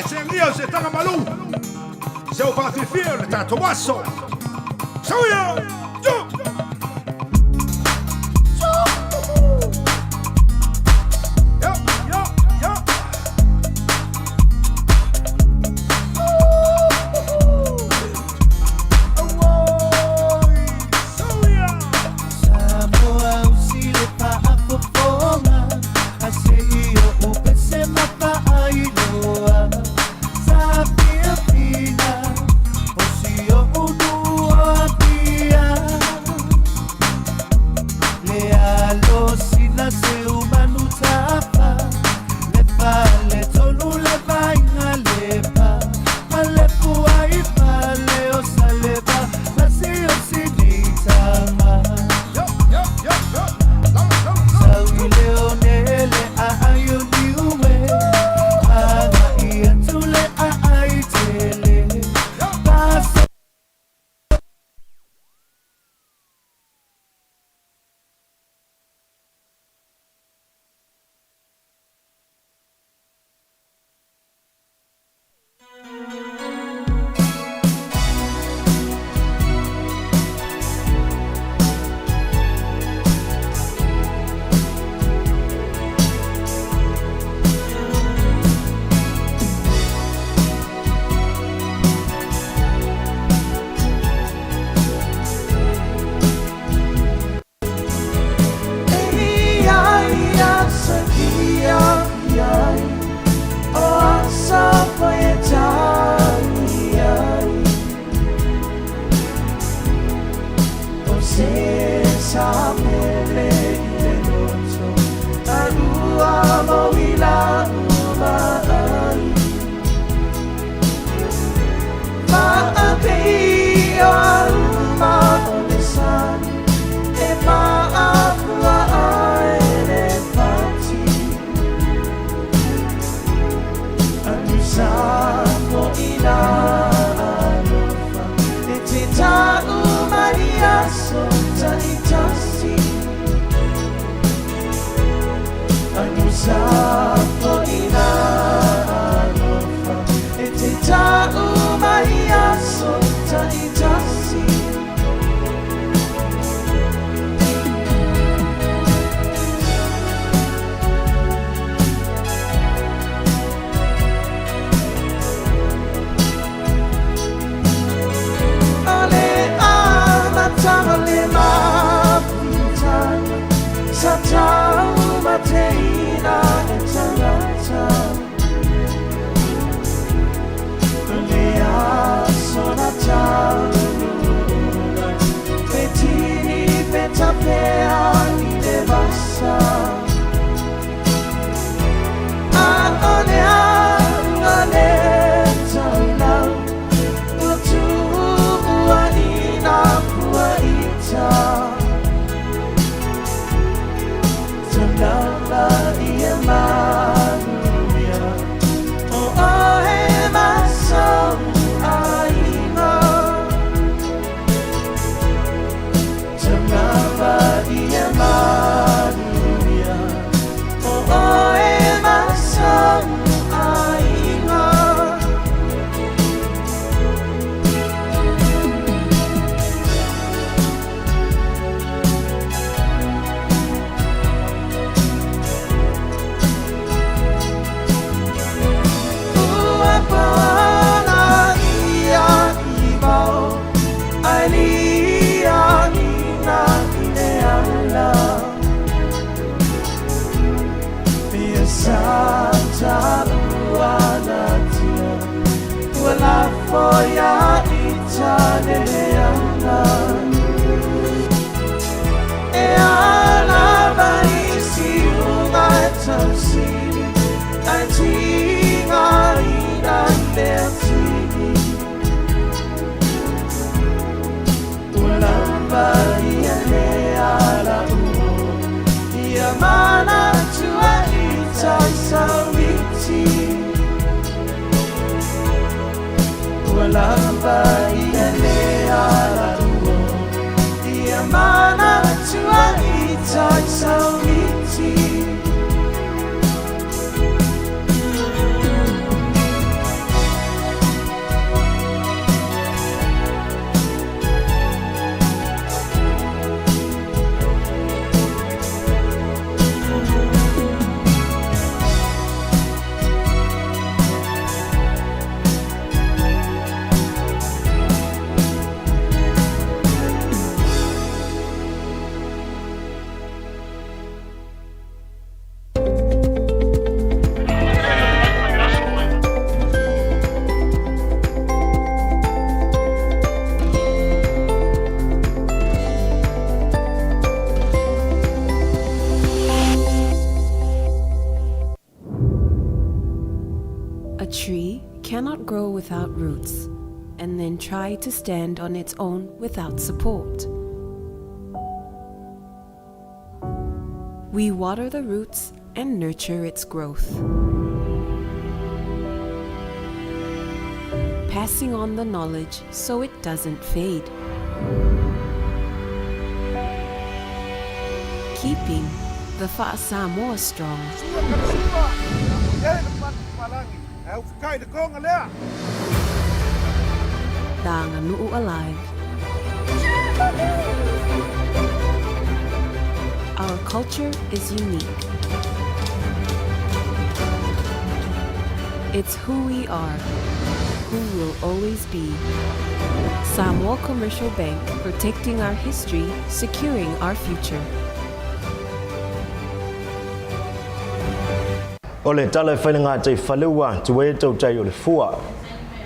Faaseagia o se tagamalu. Se o faafifia o le tatou aso. Sauia! Yo! Yo, yo, yo. Sauia! Yo, yo, yo, yo. Lo, lo, lo. tree cannot grow without roots and then try to stand on its own without support. We water the roots and nurture its growth. Passing on the knowledge so it doesn't fade. Keeping the Fa'asamoa strong. The Aganu'u alive. Our culture is unique. It's who we are, who we'll always be. Samoa Commercial Bank, protecting our history, securing our future. O le tala e fai le gatai fale ua tuai e tautai o le fua.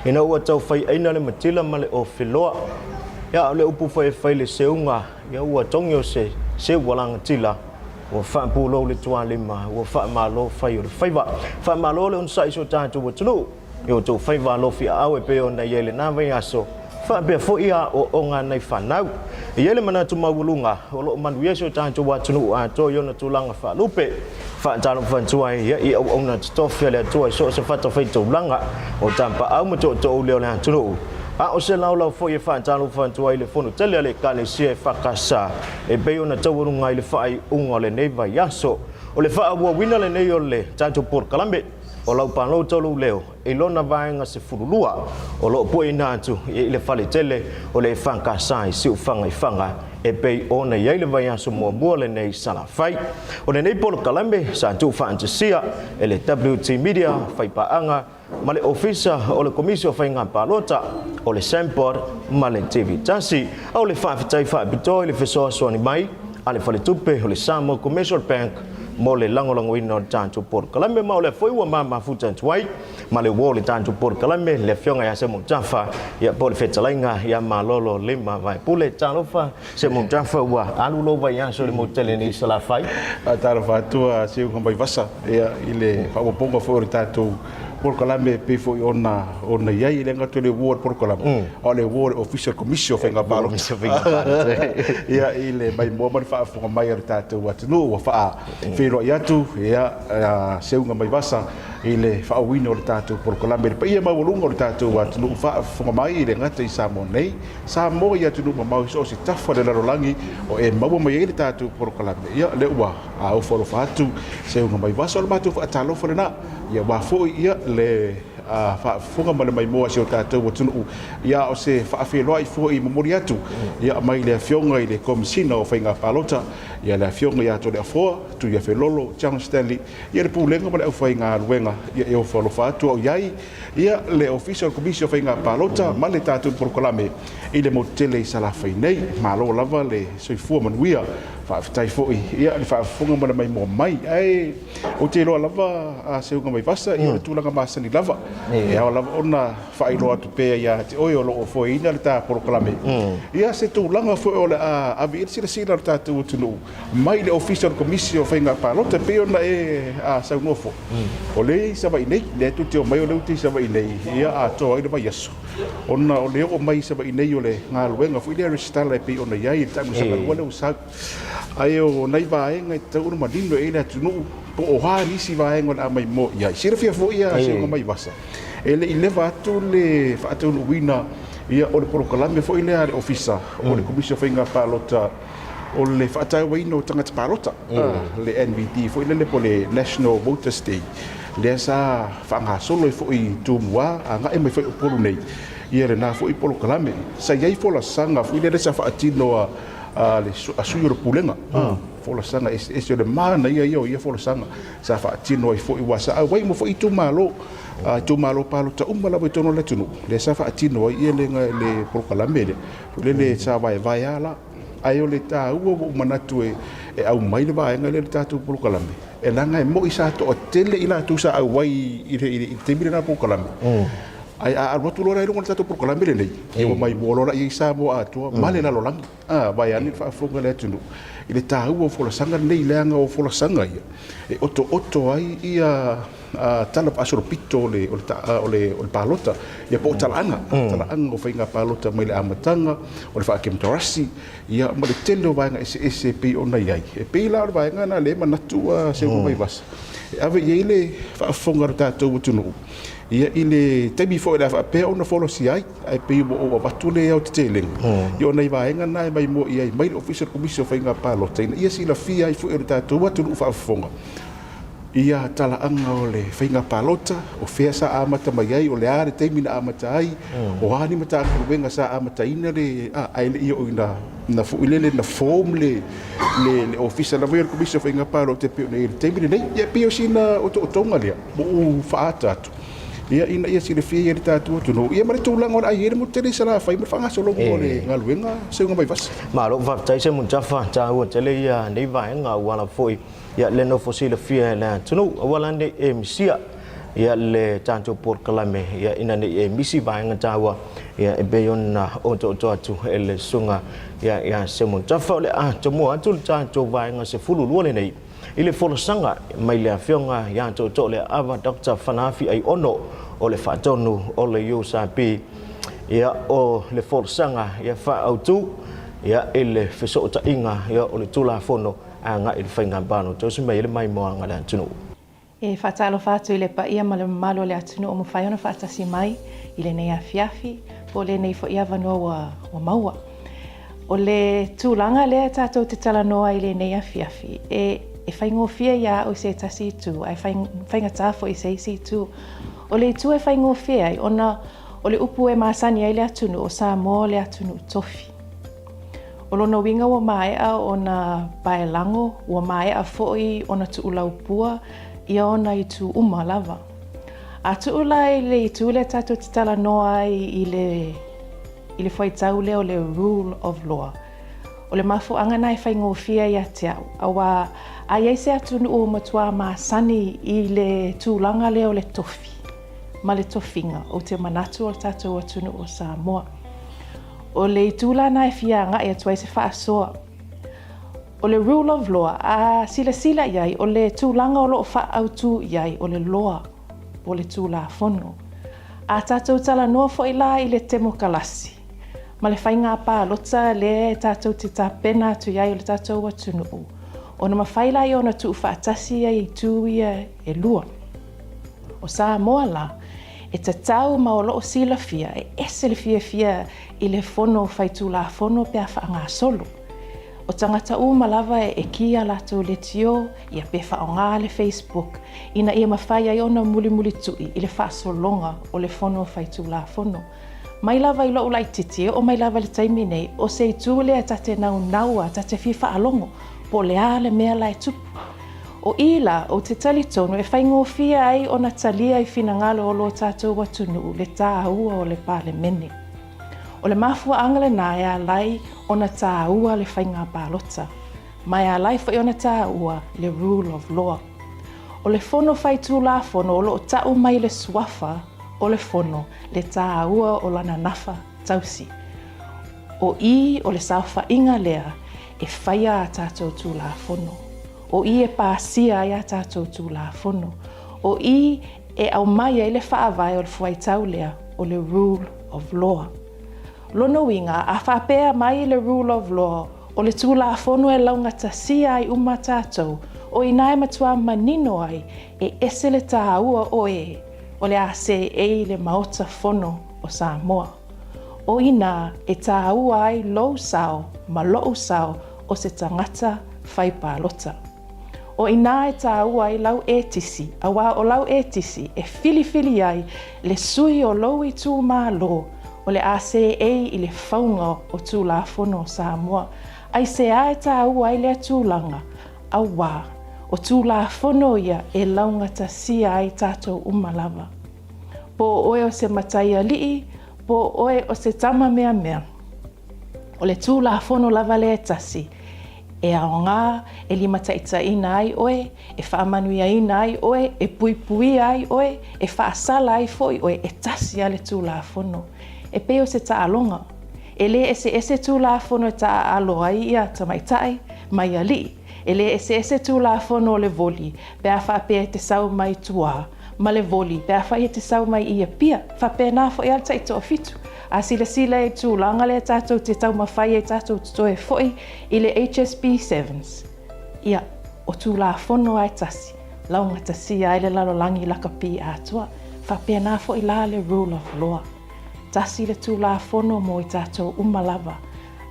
Ina ua tau fai aina le matila ma le ofiloa. Ia o le upu foi e fai le seuga, ia ua togi o se seu ua lagatila, ua faapulou le tualima, ua faamalo fai o le faiva. Faamalo le onosai i so tatou atunuu i o outou faiva alofi aao e pei ona i ai lena vaiaso, faapea foi aoaoga nai fanau. E i ai le manatu maualuga o lo o manuia si o tatou atunuu atoa i ona tulaga faalupe. Faatalofa atu ai ia i auauna totofi a le Atua i so o se fatafaitaulaga o tapaau ma tootoouli o le atunuu. A o se laolao foi e faatalofa atu ai i le fono tele a le Ekalesia EFKS e pei ona taualuga ai le faaiuga o lenei vaiaso. O le faaauauina lenei o le tatou polokalame o lau palota o lou leo i lona vaega 12 o lo o pueina atu i le fale tele o le EFKS i Siufaga i Faga e pei ona i ai le vaiaso muamua lenei i Salafai. O lenei polokalame sa tuufaatasia e le WT Media Faipaaga ma le Ofisa o le Komisi o Faiga Palota o le SAMPOD ma le TV Tasi. A o le faafetai faapitoa i le fesoasoani mai a le Faletupe o le Samoa Commercial Bank mo le lagolagoina o le tatou polokalame ma o lea foi ua mamafuta atu ai ma le uo o le tatou polokalame le Afioga ia Semo Tafa ia po o le fetalaiga ia Malolo Lima Vaepule. Talofa Semo Tafa, ua alu lou vaiaso i le motu tele nei i Salafai. Talofa atu a Seuga Vaivasa ia i le faaopoopoga foi o le tatou polokalame e pei foi ona ona i ai, e le gata i le uo o le polokalame, a o le uo o le Ofisa o le Komisi o Faiga Palota. Ia i le maimoa ma le faafofoga mai a le tatou atunuu ua faafeiloai atu ia Seuga Vaivasa i le faaauauina o le tatou polokalame i le paia maualuga o le tatou atunuu faafofoga mai e le gata i Samoa nei, Samoa i atunuu mamao i so o se tafa o le lalolagi o e maua mai ai le tatou polokalame. Ia lea ua ofo alofa atu Seuga Vaivasa, o le matou faatalofa lena. Ia aua foi ia le faafofoga ma le maimoa a si o tatou atunuu, ia a o se faafeiloai foi momoli atu ia mai le Afioga i le Komesina o Faiga Palota, ia le Afioga ia Toleafoa Tuiafelolo John Stanley, ia le Pulega ma le aufaigaluega, ia e ofo alofa atu a o i ai ia le Ofisa o le Komisi o Faiga Palota ma le tatou polokalame i le motu tele i Salafai nei. Malo lava le soifua manuia. Faafetai foi ia le faafofoga ma le maimoa mai. Ae ou te iloa lava a Seuga Vaivasa, ia o le tulaga masani lava. E ao lava ona faailoa atu pea ia te oe o lo o foeina le ta polokalame. Ia se tulaga foi o le a ave i ai le silasila o le tatou atunuu mai le Ofisa o le Komisi o Faiga Palota, e pei ona e saunoa foi, o lea e i Savaii nei, lea tou te omai o lea ou te i Savaii nei, ia atoa ai le vaiaso, ona o le oo mai i Savaii nei o le galuega foi lea resitala e pei ona i ai i le tausaga lua lea ua sau. Ae o nai vaega e tatau ona manino i ai le atunuu, po o a nisi vaega o le a maimoa i ai. Silafia foi a Seuga Vaivasa, e le i leva atu le faataunuuina ia o le polokalame foi lea a le Ofisa o le Komisi o Faiga Palota o le faatauaina o tagata palota, le NVD foi lele po o le National Voters Day, lea sa faagasolo ai foi i Tumua agai mai foi i Upolu nei, ia lena foi polokalame. Sa i ai folasaga foi lele sa faatino a le sui o le Pulega, folasaga eseese, o le manaia ia o ia folasaga sa faatino ai foi, aua sa auai uma foi itumalo, itumalo palota uma lava i totonu o le atunuu, lea sa faatino ai le polokalame lea. Foi lele sa vaevae lava la. Ae o le taua ua ou manatu e aumai le vaega lea i le tatou polokalame, e leaga e moi sa toatele i latou sa auai i le taimi lena o le polokalame. Ae a alu atu loa la i luga o le tatou polokalame lenei, ia ua maimoa loa la i ai Samoa atoa ma le lalolagi, vaeane le faafofoga a le atunuu. I le tāua o folasaga nei leaga o folasaga ia e otooto ai ia tala faasolopito o le, o le, o le, o le palota, ia po o talaaga, talaaga o faiga palota mai le amataga, o le faakemokarasi, ia ma le tele o vaega eseese e pei ona i ai. E pei la o le vaega lena lea e manatu a Seuga Vaivasa, e ave i ai le faafofoga a le tatou atunuu, ia i le taimi foi o le a faapea ona folasia ai, ae pei ua ou avatu le aotetelega, ia o nai vaega na e maimoa i ai mai le Ofisa o le Komisi o Faiga Palota ina ia silafia ai foi e le tatou atunuu faafofoga ia talaaga o le faiga palota, o fea sa amata mai ai, o le a le taimi na amata ai, o a ni Matagaluega sa amataina le, a, ae le i oo ina na foi lele na form le, le, le Ofisa lava ia o le Komisi o Faiga Palota e pei ona i ai i le taimi lenei. Ia e pei o sina otootoga lea ua ou faaata atu, ia ina ia silafia ai e le tatou atunuu, ia ma le tulaga o le a i ai le motu tele i Salafai ma le faagasologa o le galuega Seuga Vaivasa. Malo faafetai Seumanutafa, taua tele ia nei vaega aua lava foi Ia le nofo silafia e le atunuu, aua la ne i e misia ia le tatou polokalame, ia ina ne i e misi vaega taua ia e pei ona otooto atu e le susuga ia ia Simon Tafa. O le a tomua atu le tatou vaega 12 lenei i le folasaga mai le afioga ia Tootoo Leaava Dr. Fanaafi Aiono o le faatonu o le USAP ia o le folasaga ia faaautu ia i le fesootaiga ia o le Tulafono agai i le faiga palota o se mea i le maimoaga a le atunuu. E faatalofa atu i le paia ma le mamalu o le atunuu ua mafai ona faatasi mai i lenei afiafi po o lenei foi avanoa ua, ua maua. O le tulaga lea tatou te talanoa ai i lenei afiafi, e, e faigofie ia au i se tasi itu, ae faigatā foi i se isi itu. O le itu e faigofie ai, ona o le upu e masani ai le atunuu o Samoa o le atunuu tofi. O lona uiga ua maea ona paelago, ua maea foi ona tuulaupua ia ona itu uma lava. A tuu la i le itu lea tatou te talanoa ai i le, i le fuaitau lea o le rule of law, o le mafuaaga na e faigofie ia te au, auā a i ai se atunuu ua matuā masani i le tulaga lea o le tofi ma le tofiga, ou te manatu o le tatou atunuu o Samoa. O le itu la na e fia agai atu ai se faasoa. O le rule of law, a silasila i ai, o le tulaga o lo o faaautu i ai, o le loa, po o le Tulafono. A tatou talanoa foi la i le temokalasi, ma le faiga palota lea e tatou te tapena atu i ai o le tatou atunuu, ona mafai lea ona tuufaatasi ia itu ia e lua. O Samoa la, e tatau ma o lo o silafia, e ese le fiafia i le Fono Faitulafono pe a faagasolo. O tagata uma lava e ki a latou leitio ia pe faaaoga le Facebook ina ia mafai ai ona mulimulitu'i i le faasologa o le Fono Faitulafono. Mai lava i lo'u laitiiti e oo mai lava i le taimi nei, o se itu lea ta te naunau a ta te fia faalogo po o le a le mea la e tupu. O i la, ou te talitonu e faigofie ai ona talia i finagalo o lo tatou atunuu le tāua o le Palemene. O le mafuaaga lenā e ala ai ona tāua le faiga palota, ma e ala ai foi ona tāua le rule of law. O le Fono Faitulafono o lo o ta'u mai le suafa o le Fono le tāua o lana nafa tausi. O i o le saofaiga lea e faia a tatou Tulafono. O i e pasia ai a tatou Tulafono. O i e aumai ai le faavae o le fuaitau lea o le Rule of Law. Lona uiga, a faapea mai le Rule of Law, o le Tulafono e laugatasia ai uma tatou, o inā e matua manino ai e ese le tāua o e o le a seei le Maota Fono o Samoa. O inā e tāua ai lou sao ma lo'u sao o se tagata fai palota. O inā e tāua ai lau ētisi, auā o lau ētisi e filifili ai le sui o lou itumalo o le a seei i le fauga o Tulafono o Samoa. Aisea e tāua ai lea tulaga? Auā, o Tulafono ia e laugatasia ai tātou uma lava. Po o oe o se matai ali'i, po o oe o se tama meamea. O le Tulafono lava lea e tasi, e aoga e limataitaiina ai oe, e faamanuiaina ai oe, e puipuia ai oe, e faasala ai foi oe, e tasi lava le Tulafono. E pei o se taaloga. E le eseese Tulafono e taaalo ai ia tamaitai mai alii. E le eseese Tulafono o le voli pe a faapea e te sau mai tuā, ma le voli pe afai e te sau mai i Apia. Faapena foi lava le taitoafitu. A silasila i le tulaga lea tatou te taumafai ai tatou te toe foi i le HSB Sevens, ia, o Tulafono lava e tasi, laugatasia ai le lalolagi lakapi atoa. Faapena foi la le rule of law. Tasi le Tulafono mo i tatou uma lava.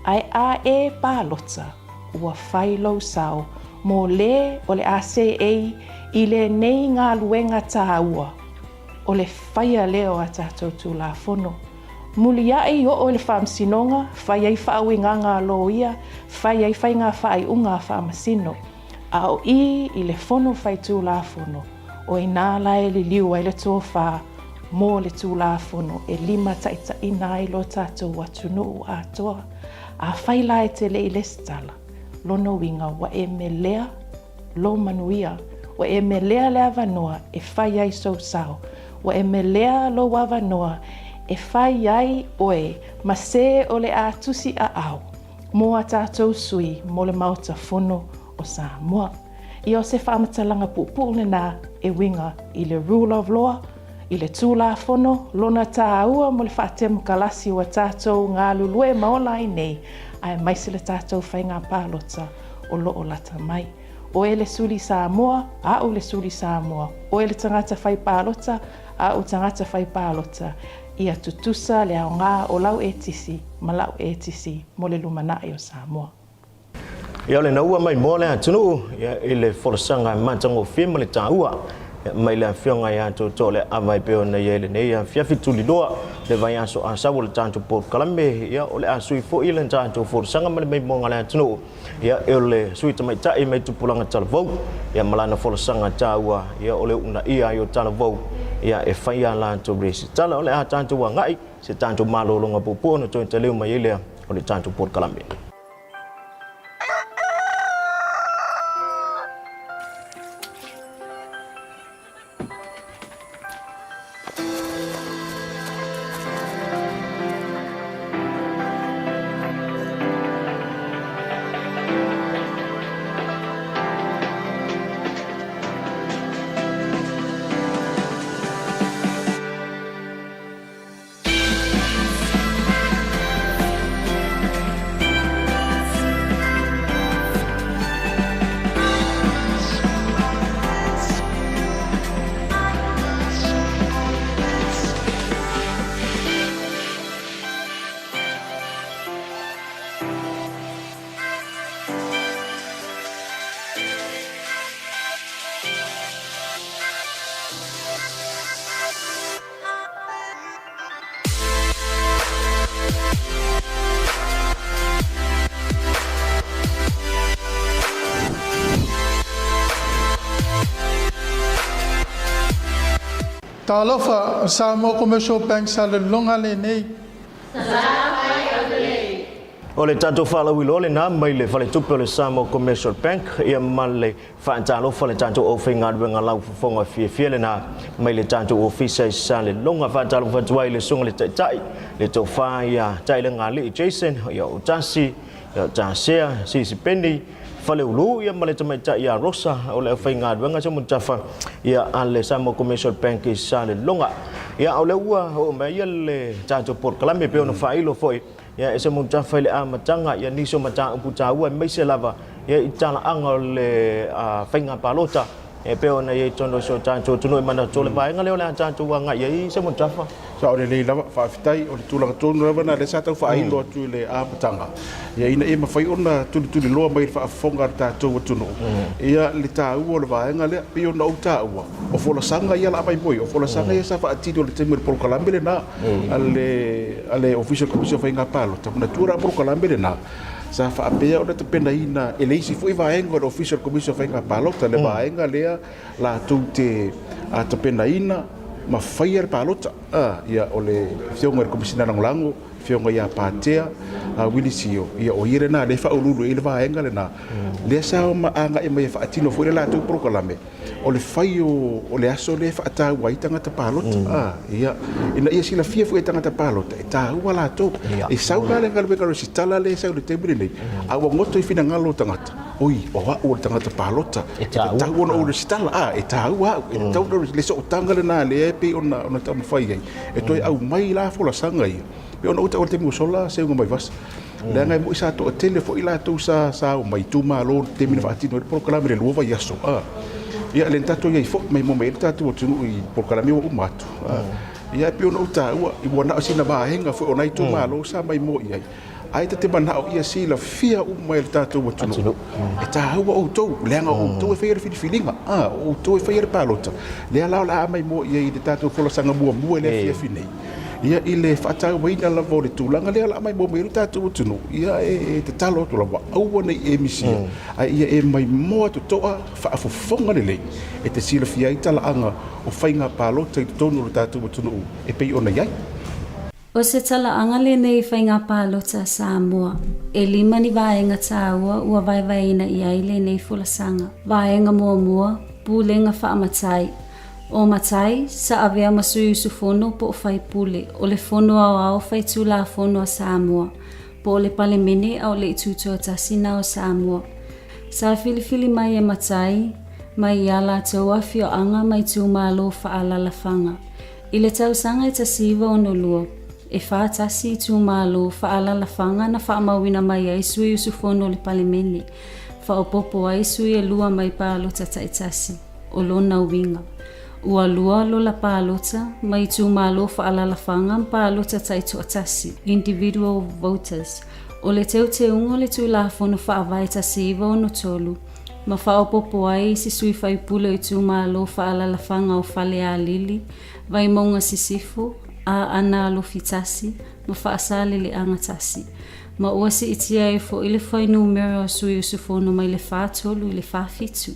Ae a e palota, ua fai lou sao mo lē o le a seei i lenei galuega tāua o le faia lea o a tatou Tulafono. Muliaʻi oo i le Faamasinoga, fai ai faauigaga a loia, fai ai faiga faaiuga a Faamasino. A o i i le Fono Faitulafono, o inā la e liliu ai le tofa mo le Tulafono e limataitaiina ai lo tatou atunuu atoa. Afai la e te le i lesitala, lona uiga ua e melea lou manuia, ua e melea le avanoa e fai ai sou sao, ua e melea lou avanoa e fai ai oe ma se o le a tusi aao mo a tatou sui mo le Maota Fono o Samoa. Ia o se faamatalaga puupuu lena e uiga i le rule of law, i le Tulafono, lona tāua mo le faatemokalasi ua tatou galulue ma ola ai nei, aemaise le tatou faiga palota o lo o lata mai. Oe le suli Samoa, a'u le suli Samoa, oe le tagata fai palota, a'u tagata fai palota, ia tutusa le aoga o lau etisi ma la'u etisi mo le lumanai o Samoa. Ia o lena ua maimoa le atunuu i le folasaga matagofie ma le taua mai le afioga ia Tootooleava e pei ona i ai lenei afiafi tuliloa le vaiaso asau o le tatou polokalame. Ia o le a sui foi le tatou folasaga ma le maimoaga a le atunuu ia e o le sui tamaitai mai tupulaga talavou ia ma lana folasaga taua ia o le uunaia ai o talavou ia e fai a latou resitala. O le a tatou agai se tatou malologa puupuu ona toe taleu mai ai lea o le tatou polokalame. Talofa, o Samoa Commercial Bank sa lologa lenei. O le tatou faalauiloa lena mai le Faletupe o le Samoa Commercial Bank ia ma le Faatalofa le tatou aufaigaluega laufofoga fiafia lena mai le tatou ofisa i Saleloga. Faatalofa atu ai i le susuga i le Taitai, le Tofa ia Tailegalii Jason, ia Otasi, ia Otasea, Sisi Peni, Faleulu ia ma le tamaitai ia Rosa o le aufaigaluega Samutafa ia a le Samoa Commercial Bank i Saleloga. Ia o lea ua oo mai ia le tatou polokalame pei ona faailo foi Ia, e Semutafa i le amataga, ia nisi o mataupu taua aemaise lava ia i talaaga o le faiga palota e pei ona i ai totonu o si o tatou atunuu. E manatu o le vaega lea o le a tatou agai ai Semutafa. Sao lelei lava, faafetai. O le tulaga tonu lava lena lea sa tau faailo atu i le amataga, ia ina ia mafai ona tulituliloa mai i le faafofoga a le tatou atunuu ia le taua o le vaega lea. Pei ona ou taua, o folasaga ia o le a maimoa, o folasaga ia sa faatino i le taimi o le polokalame lena. a le Ofisa o le Komisi o Faiga Palota, manatua la polokalame lena sa faapea ona tapenaina e le isi foi vaega o le Ofisa o le Komisi o Faiga Palota, le vaega lea latou te tapenaina ma faia le palota. Ia, o le Afioga i le Komesina Lagolago, Afioga ia Patea Willie Sio, ia o ia lena lea e faauluulu i ai le vaega lena, lea sa agai mai e faatino foi le latou polokalame. O le fai o le aso lea e faataua ai tagata palota, ia, ina ia silafia foi e tagata palota, e taua latou. E sau la le galuega resitala lea e sau i le taimi lenei, a ua goto i finagalo o tagata. Oi, o au o le tagata palota, e tatau ona ou resitala, a, e taua au, e tatau ona le sootaga lena lea e pei ona ona taumafai ai, e toe aumai la folasaga ia, pei ona ou taua i le taimi ua sola seuga mai vasa. Leaga e moni sa toatele foi latou sa sa omai i itumalo i le taimi na faatino ai le polokalame i le 2 vaiaso, a. Ia lea na tatou i ai foi, maimoa mai ai le tatou atunuu i polokalame ua uma atu, a. Ia e pei ona ou taua, ua na o sina vaega foi o nai itumalo sa maimoa i ai, Ae ta te manao ia silafia uma e le tatou atunuu, e taua outou, leaga o outou e faia le filifiliga, a, o outou e faia le palota. Lea la o le a maimoa i ai i le tatou folasaga muamua i le afiafi nei, ia i le faatauaina lava o le tulaga lea o le a maimoa mai ai le tatou atunuu, ia e tatalo atu lava, aua ne i e misia, a ia e maimoa totoa, faafofoga lelei, e te silafia ai talaaga o faiga palota i totonu o le tatou atunuu e pei ona i ai. O se talaaga lenei i faiga palota a Samoa. E lima ni vaega taua ua vaevaeina i ai lenei folasaga. Vaega muamua, Pulega Faamatai. O Matai, sa avea ma sui usufono po o faipule o le Fono Aoao Faitulafono a Samoa, po o le Palemene a o le i tutoatasi na o Samoa. Sa filifili mai e Matai mai i a latou afioaga ma itumalo faaalaalafaga. I le tausaga e 1962, e 41 itumalo faaalaalafaga na faamauina mai ai sui usufono o le Palemene, faaopoopo ai sui e lua mai palota taitasi, o lona uiga, ua lua lola palota mai itumalo faaalaalafaga ma palota taitoatasi, individual voters, o le teuteuga o le Tulafono Faavae 1963, ma faaopoopo ai isi sui faipule o itumalo faaalaalafaga o Falealili, Vaimauga Sisifo, Aana Alofi Tasi ma Faasaleleaga Tasi, ma ua siitia ai foi le fuainumera o sui usufono mai le 43 i le 47.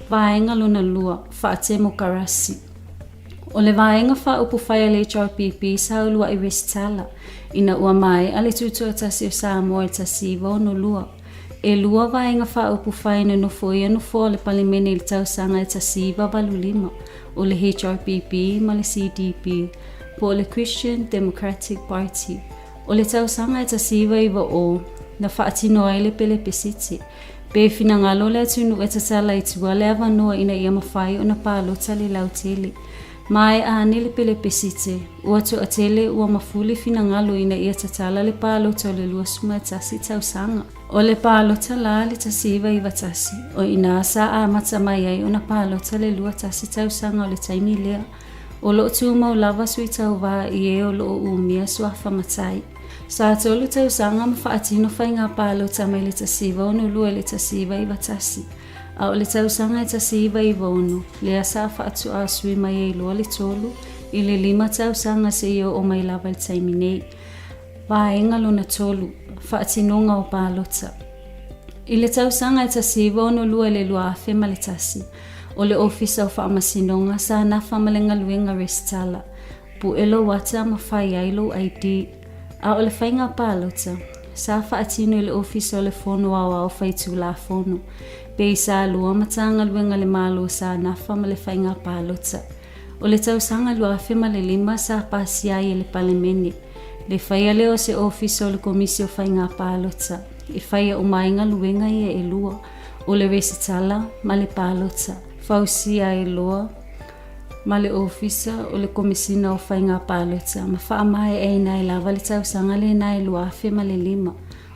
Vaega lona lua, Faatemokarasi. O le vaega faaupufai a le HRPP sa uluai resitala ina ua maea le Tutoatasi o Samoa i le 1962. E lua vaega faaupufai na nofoia nofoa o le Palemene i le tausaga e 1985, o le HRPP ma le CDP, po o le Christian Democratic Party. O le tausaga e 1990, na faatino ai le pelepesite, pe finagalo le atunuu e tatala i tua le avanoa ina ia mafai ona palota le lautele. Maea ane le pelepesite, ua toatele ua mafuli finagalo ina ia tatala le palota o le 21 tausaga. O le palota la le 1991, o ina sa amata mai ai ona palota le 21 tausaga o le taimi lea. O lo o tumau lava sui tauva i e o lo o umia suafa matai. Sa tolu tausaga ma faatino faiga palota mai le 1962 i le 1991. A o le tausaga e 1996, lea sa faatuaa sui mai ai loa le tolu i le lima tausaga seia oo mai lava i le taimi nei. Vaega lona tolu, Faatinoga o Palota. I le tausaga e 1962 i le 2001, o le Ofisa o Faamasinoga sa nafa ma le galuega resitala, Pue lou ata ma fai ai lou ID. A o le faiga palota, sa faatino i le Ofisa o le Fono Aoao Faitulafono, pei sa lua Matagaluega a le Malo sa nafa ma le faiga palota. O le tausaga 2005 sa pasia ai e le Palemene le faia lea o se Ofisa o le Komisi o Faiga Palota e faia uma ai galuega ia e lua, o le resitala ma le palota. Fausia ai loa ma le Ofisa o le Komesina o Faiga Palota ma faamaeaina ai lava le tausaga lena e 2005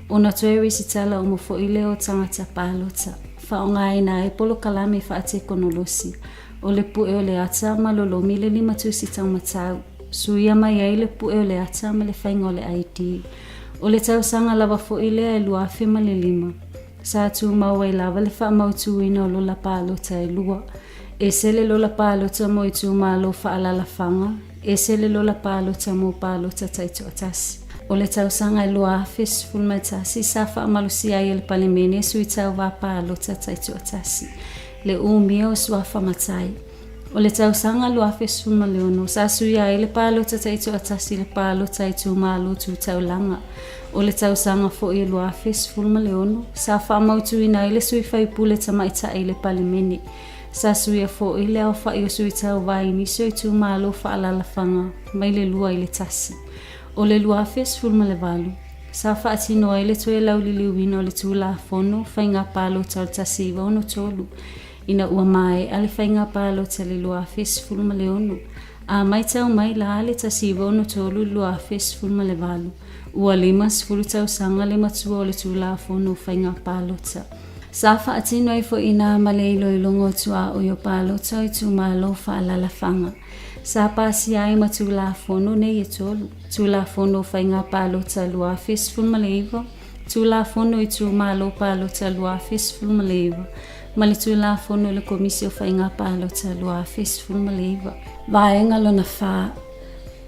ona toe resitala uma foi lea o tagata palota, faaaogaina ai polokalame faatekonolosi o le pue o le ata ma lolomi le limatusi taumatau, suia mai ai le pue o le ata ma le faiga o le ID. O le tausaga lava foi lea e 2005. Sa tumau ai lava le faamautuina o lola palota e lua. Ese le lola palota mo itumalo faaalaalafaga, ese le lola palota mo palota taitoatasi. O le tausaga e 2011 sa faamalosia ai e le Palemene sui tauva palota taitoatasi, le umia o suafa matai. O le tausaga 2016, sa suia ai le palota taitoatasi i le palota itumalo tu taulaga. O le tausaga foi e 2016, sa faamautuina ai le sui faipule tamaitai i le Palemene. Sa suia foi le aofai o sui tauva i nisi o itumalo faaalaalafaga mai le lua i le tasi. O le 2018, Sa faatino ai le toe lauliliuina o le Tulafono Faiga Palota o le 1963 ina ua maea le faiga palota i le 2016. A matau mai la le 1963 i le 2018, ua 50 tausaga le matua o le Tulafono o Faiga Palota. Sa faatino ai foi inā ma le iloiloga o tuaoi o palota o itumalo faaalaalafaga. Sa pasia ai ma Tulafono nei e tolu, Tulafono o Faiga Palota 2019, Tulafono o Itumalo Palota 2019 ma le Tulafono o le Komisi o Faiga Palota 2019. Vaega lona Fa,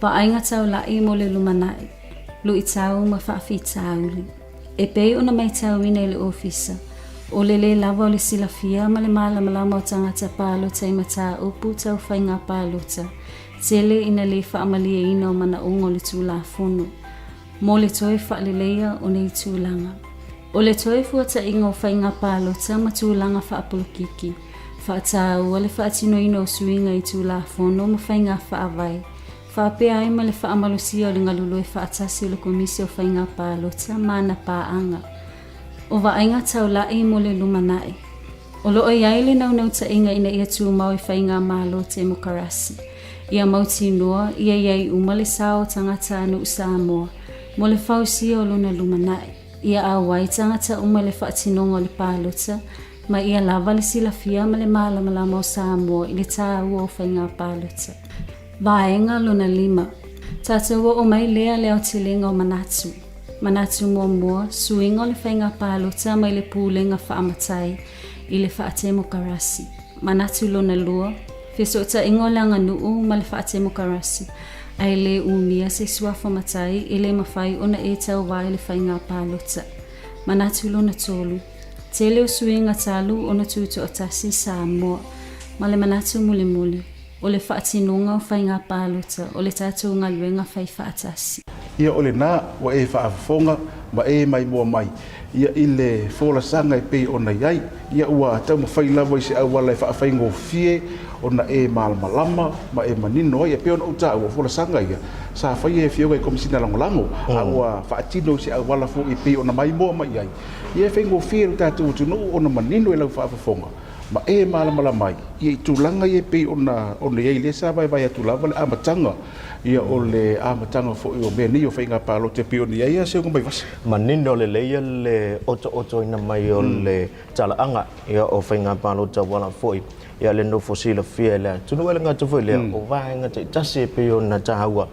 Vaaiga Taulai mo le Lumanai, Luitau ma Faafitauli. E pei ona matauina i le Ofisa, o le lē lava o le silafia ma le malamalama o tagata palota i mataupu tau faiga palota, tele ina lē faamalieina o manaoga o le Tulafono mo le toe faaleleia o nei tulaga. O le toe fuataiga o faiga palota ma tulaga faapolokiki, faataua le faatinoina o suiga i Tulafono ma faiga faavae, Faapea ai ma le faamalosia o le galulue faatasi o le Komisi o Faiga Palota ma ana paaga. O vaaiga taulai mo le lumanai. O lo o i ai le naunautaiga ina ia tumau i faigamalo temokarasi, ia mautinoa ia i ai uma le sao o tagatanuu Samoa mo le fausia o lona lumanai, ia auai tagata uma i le faatinoga o le palota ma ia lava le silafia ma le malamalama o Samoa i le taua o faiga palota. Vaega lona lima. Tatou oo mai lea le aotelega o manatu. Manatu muamua, suiga o le faiga palota mai le pulega faamatai i le faatemokarasi. Manatu lona lua, fesootaiga o le aganuu ma le faatemokarasi, ae le umia se suafa matai e le mafai ona e tauva i le faiga palota. Manatu lona tolu, tele o suiga talu ona tutoatasi Samoa. Ma le manatu mulimuli, O le faatinoga o faiga palota o le tatou galuega fai faatasi. Ia o lena ua e faafofoga ma e maimoa mai ia i le folasaga e pei ona i ai. Ia ua taumafai lava i se auala e faafaigofie ona e malamalama ma e manino ai. E pei ona ou taua, o folasaga ia sa faia e Afioga i Komesina Lagolago, a ua faatino i se auala foi e pei ona maimoa mai ai. Ia e faigofie i lo tatou atunuu ona manino i lau faafofoga ma e malamalama ai ia i tulaga ia e pei ona ona i ai lea sa vaevae atu lava le amataga ia o le amataga foi o mea nei o faiga palota e pei ona i ai ia Seuga Vaivasa. Manino lelei ia le otootoina mai o le talaaga ia o faiga palota auala foi ia le nofo silafia e le atunuu e le gata foi lea o vaega taitasi e pei ona taua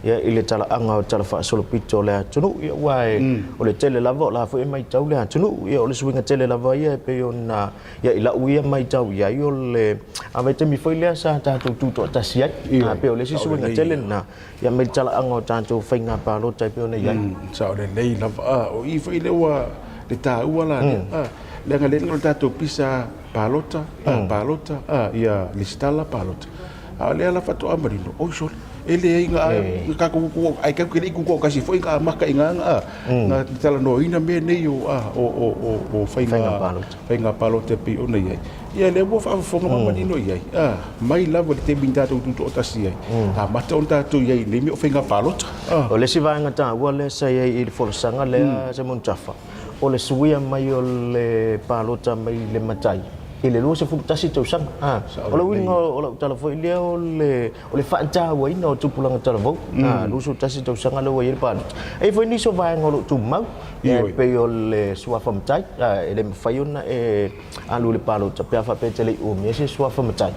ia i le talaaga o tala faasolopito o le atunuu ia aua e o le tele lava o la foi e matau le atunuu ia o le suiga tele lava ia e pei ona ia i lau ia matau i ai o le a vaitaimi foi lea sa tatou tutoatasi ai a pei o le isi suiga tele lena ia mai le talaaga o tatou faiga palota e pei ona i ai. Sao lelei lava a o i foi lea ua le taua la lea a leaga lea o le tatou pisa palota a palota a ia lesitala palota A o lea la faatoa manino, oi sole, e leai na tatou ai tatou te le i tutoatasi foi na amata i ina na na talanoaina mea nei o a o o o o faiga palota faiga palota e pei ona i ai. Ia lea ua faafofoga ma manino i ai, a mai lava i le taimi na tatou tutoatasi ai, amata ona tatou i ai i nei mea o faiga palota. O le isi vaega taua lea sa i ai i le folasaga lea Simon Tafa, o le suia mai o le palota mai le matai i le 21 tausaga. A, o le uiga o lau tala foi lea o le, o le faatauaina o tupulaga talavou, a, 21 tausaga lea ua i ai le palota. E i ai foi nisi o vaega o lo o tumau, e pei o le suafa matai, a, e le mafai ona e alu i le palota pe a faapea e te le i umia se suafa matai.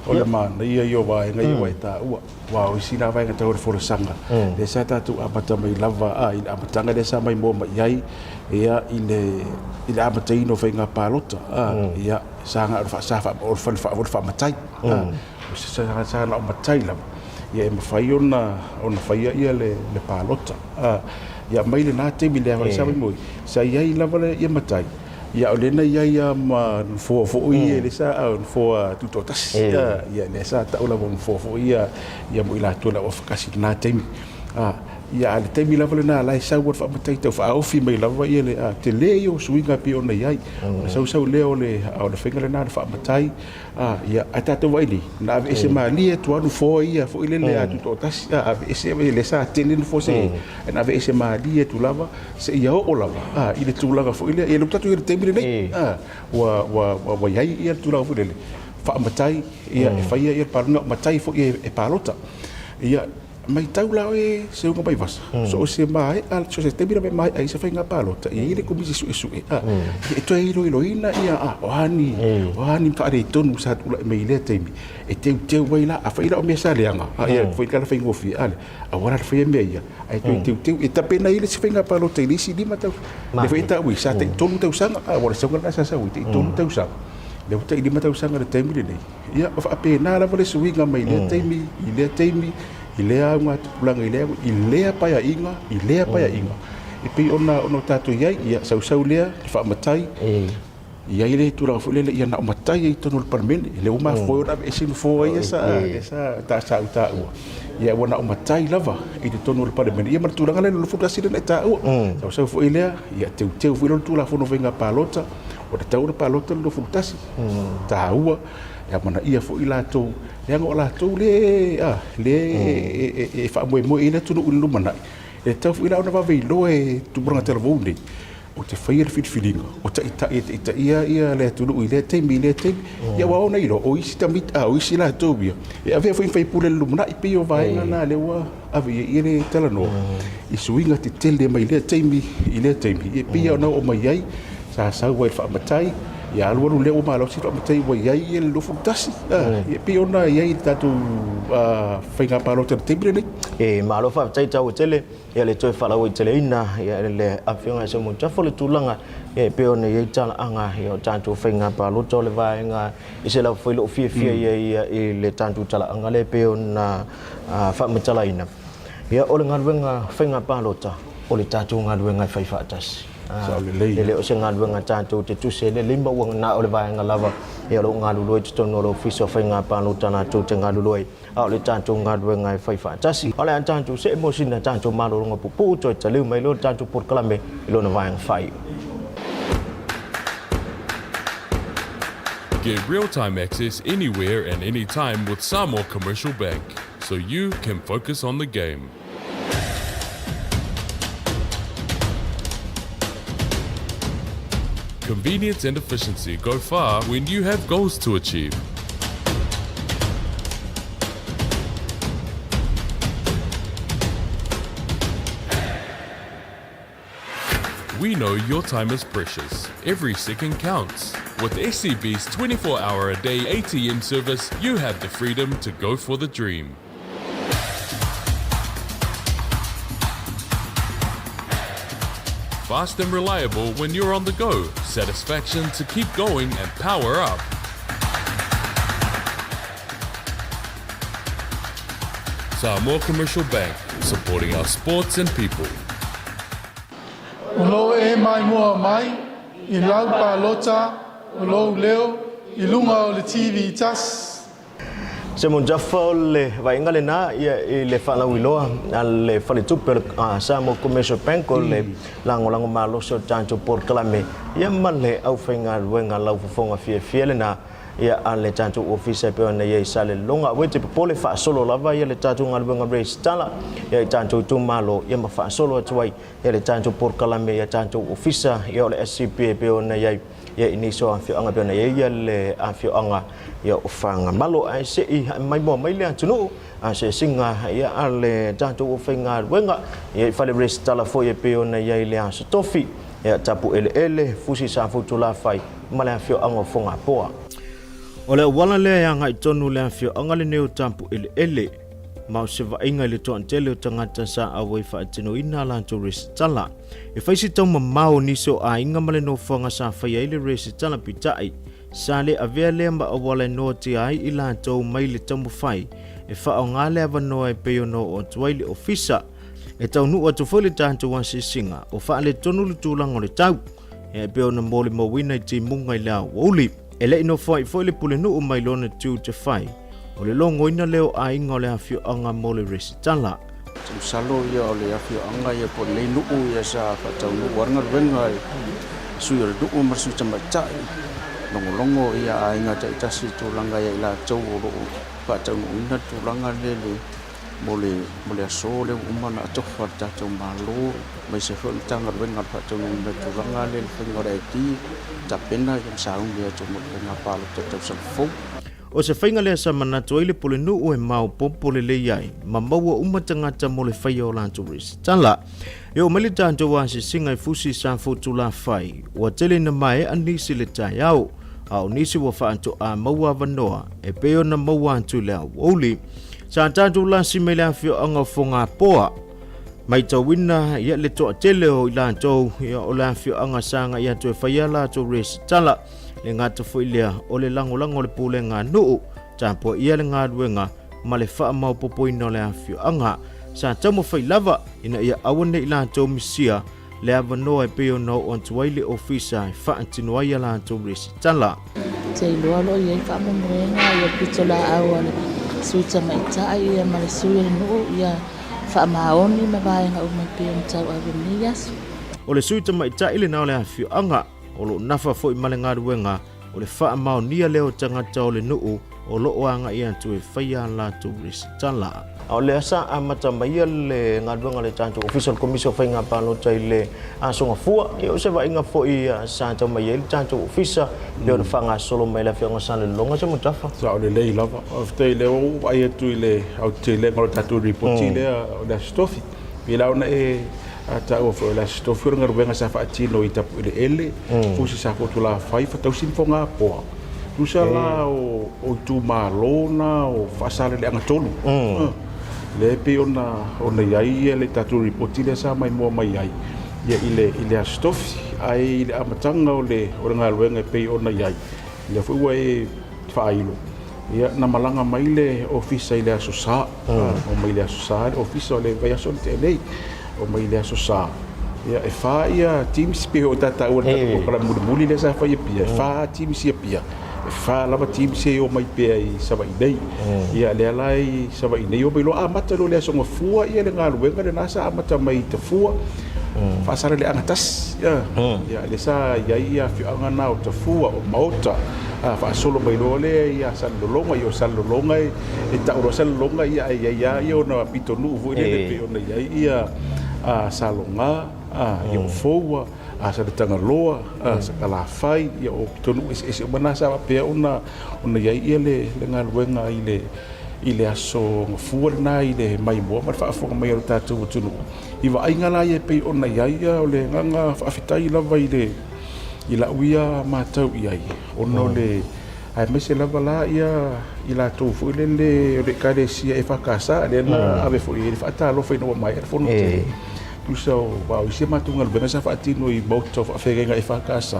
O le manaia ia o vaega ia ua e taua. Aua o isi la vaega tau o le folasaga, lea sa tatou amata mai lava a, i le amataga lea sa maimoa mai i ai, ia, i le, i le amataina o faiga palota, a, ia, sa na o le sa faa, o le faa, o le faamatai, a, o se sa, sa na o matai lava, ia e mafai ona, ona faia ia le, le palota, a. Ia mai lena taimi lea sa maimoa, sa i ai lava le, ia matai, Ia o lea na i ai lava ma nofoa foi ia lea sa nofoa tutoatasi. Ia lea sa tau lava o nofoa foi ia ia mo i latou le au afakasi i lena taimi. Ia, a le taimi lava lena la e sau ai le faamatai tau faaofi mai lava ia le a tele ia o suiga pei ona i ai. O le sausau lea o le o le faiga lena o le faamatai a ia ae tatou vaai nei na aveese malie atu lava nofoa ia foi lele a tutoatasi a aveese lea sa tele nofoa se ae na aveese malie atu lava seia oo lava a i le tulaga foi lea. Ia lea ua tatou i ai i le taimi lenei a ua ua ua i ai ia le tulaga foi lele faamatai ia e faia ia le palota na o matai foi e palota. Ia Matau la oe Seuga Vaivasa, so o se maea, so o se taimi lava e maea ai se faiga palota, e i ai le Komisi Suesue, a, e toe iloiloina ia, a, o a ni, o a ni faaletonu sa tulai mai i lea taimi, e teuteu ai la, afai la o mea sa leaga, a, ia, foi le ala faigofie, a lea, aua la le faia mea ia, ae toe teuteu, e tapena ai le isi faiga palota i le isi 5 tausaga. Lea foi e taua, sa tai 3 tausaga, a, ua o le sauga lena sa sau ai, tai 3 tausaga. Lea ua tai 5 tausaga i le taimi lenei. Ia, o faapena lava le suiga mai lea taimi, i lea taimi, i lea augatupulaga, i lea, i lea paeaiga, i lea paeaiga. E pei ona, ona o tatou i ai, ia, sausau lea, le faamatai, i ai le tulaga foi lele, ia na o matai ai i totonu o le Palemene. Lea ua mafua ai ona aveese nofoa ia sa, ia sa, ta, sa ou taua. Ia, ua na o matai lava i totonu o le Palemene. Ia ma le tulaga lea i le 21 lea na e taua. Sausau foi lea, ia teuteu foi lea o le Tulafono o Faiga Palota, ua tatau ona palota le 21. Taua, e amanaia foi latou, leaga o latou lea e faamoemoe i ai le atunuu i le lumanai. E tatau foi la ona vave iloa e tupulaga talavou nei, ou te faia le filifiliga o taitai e taitaia ia le atunuu i lea taimi i lea taimi. Ia aua ona iloa, o isi tamaiti, o isi latou ia, e avea foi ma faipule i le lumanai. E pei o vaega na lea ua ave i ai le talanoa i suiga tetele mai lea taimi i lea taimi. E pei ona oo mai ai, sa sau ai le faamatai, ia alualu lea ua malosi le faamatai ua i ai le 21. E pei ona i ai le tatou faiga palota i le taimi lenei. E malo faafetai taua tele ia le toe faalauaiteleina ia le afioga ia Seumanutafa le tulaga e pei ona i ai talaaga ia o tatou faiga palota o le vaega e ese lava foi lou fiafia i ai i le tatou talaaga lea e pei ona faamatalaina. Ia, o le galuega faiga palota, o le tatou galuega e fai faatasi. E le o se galuega tatou te tusi ai le lima, ua na o le vaega lava ia o lo o galulue i totonu o le Ofisa o Faiga Palota latou te galulue ai, a o le tatou galuega e fai faatasi. O le a tatou see mo sina tatou malologa puupuu toe taliu mai loa le tatou polokalame i lona vaega faaiu. Get real-time access anywhere and anytime with Samoa Commercial Bank, so you can focus on the game. Convenience and efficiency go far when you have goals to achieve. We know your time is precious. Every second counts. With SCB's 24 hour a day ATM service, you have the freedom to go for the dream. Fast and reliable when you're on the go. Satisfaction to keep going and power up. Samoa Commercial Bank, supporting our sports and people. O lou e maimoa mai i lau palota o lou leo i luga o le TV tasi. Simon Jaffa o le vaaiga lena ia i le faalauiloa a le faletupe o le Samoa Commercial Bank o le lagolago malosi o le tatou polokalame ia ma le aufaigaluega laufofoga fiafia lena ia a le tatou ofisa e pei ona i ai i Salelologa. Aua e te popole, faasolo lava ia le tatou galuega resitala ia i tatou itumalo ia ma faasolo atu ai ia le tatou polokalame ia tatou ofisa ia o le SCP e pei ona i ai ia i nisi o afioaga e pei ona i ai ia le afioaga ia o Fagamalo. Ae se i maimoa mai le atunuu asiasiga ia a le tatou aufaigaluega ia i fale resitala foi e pei ona i ai le Aso Tofi ia Tapueleele, Fusi Safotulafai ma le afioaga o Fogapoa. O le auala lea e agai tonu i le afioaga lenei o Tapueleele, ma o se vaaiga i le toatele o tagata sa auai faatinoina a latou resitala. E fai se taumamao o nisi o aiga ma le nofoaga sa faia ai le resitala pitaʻi, sa le avea lea ma auala e noatia ai i latou mai le taumafai e faaaoga le avanoa e pei ona oo atu ai le ofisa. E taunuu atu foi le tatou asiasiga o faaletonu le tulaga o le tau, e pei ona molimauina i timuga i le aoauli. E le i nofoai foi le pulenuu mai lona tiute fai, o le logoina lea o aiga o le afioaga mo le resitala. Masalo ia o le afioaga ia po o lenei nuu ia sa faataunuu ai le galuega i sui o le nuu ma le sui tamaitai, logologo ia aiga taitasi i tulaga ia i latou o lo o faataunuuina le tulaga lea le mo le mo le aso lea ua uma ona atofa e le tatou Malo aemaise foi o le Matagaluega o le faataunuuina o le tulaga lea i le faiga o le ID, tapena ia ma sauni atu mo le faiga palota i le tausaga fou. O se faiga lea sa manatu ai le Pulenuu e maopoopo lelei ai ma maua uma tagata mo le faia o latou resitala. E oo mai le tatou asiasiga i Fusi sa Fotulafai, ua tele ina maea nisi le taeao, a o nisi ua faatoa maua avanoa e pei ona maua atu i le aoauli. Sa tatou lasi mai le afioaga o Fogapoa, matauina ia le toatele o i latou ia o le afioaga sa agai atu e faia latou resitala. Le gata foi lea o le lagolago o le pulega a nuu, tapuaia le galuega ma le faamaopopoina o le afioaga. Sa taumafai lava ina ia aua ne i latou misia le avanoa e pei ona oo atu ai le ofisa e faatino ai a latou resitala. Ou te iloa o lo o i ai faamoemoega i le pitolaau a le sui tamaitai ia ma le sui o le nuu ia faamaoni ma vaega uma e pei ona tauave i lenei aso. O le sui tamaitai lena o le afioaga o lo o nafa foi ma le galuega o le faamaonia lea o tagata o le nuu o lo o agai atu e faia a latou resitala. A o lea sa amata mai le galuega a le tatou Ofisa o le Komisi o Faiga Palota i le Aso Gafua, ia o se vaaiga foi sa tau mai ai le tatou Ofisa pei ona faagasolo mai le Afioga Salelologa Semutafa. Sao lelei lava. Faafetai o lea ua ou vaai atu i le aotelega o le tatou Lipoti lea o le Aso Tofi. Pei la ona e taua foi o le Aso Tofi o le galuega sa faatino i Tapueleele, Fusi sa Fotulafai, Fatausi ma Fogapoa. Tusa la o itumalo na o Faasaleleaga 3. Lea e pei ona i ai le tatou lipoti lea sa maimoa mai ai i le Aso Tofi. Ae i le amataga o le galuega e pei ona i ai, lea foi ua e faailo, ia na malaga mai le ofisa i le Aso Sa. Omai i le Aso Sa le ofisa o le vaiaso na tea nei. Omai i le Aso Sa. Ia, e whā ia teams, pei o tā tāua le tatou polokalame mulimuli lea sa fai i Apia, e whā teams i Apia, e whā lava teams e omai pea i Savaii nei. Ia, lea la i Savaii nei, omai loa amata loa le Aso Gafua ia le galuega lena sa amata mai i Tafua, Faasaleleaga tasi, ia, ia, lea sa i ai ia afioaga na o Tafua, o Maota, faasolo mai loa lea ia Salelologa, ia o Salelologa e, e tau loa Salelologa ia ae i ai lava ia ona pitonuu foi lele e pei ona i ai ia Saloga, ia o Foua, Saletagaloa, Sakalafai, ia o pitonuu eseese uma na sa faapea ona i ai ia le galuega i le i le aso Gafua lena i le maimoa ma le faafofoga mai a lo tatou atunuu. I vaaiga la ia e pei ona i ai o le agaga faafetai lava i le i lau ia matau i ai ona o le aemaise lava la ia i latou foi lele o le Ekalesia EFKS lea na ave foi i ai le faatalofa ina ua maea le fono tele. Tusa o aua o isi a matou galuega sa faatino i maota o faafeagaiga EFKS,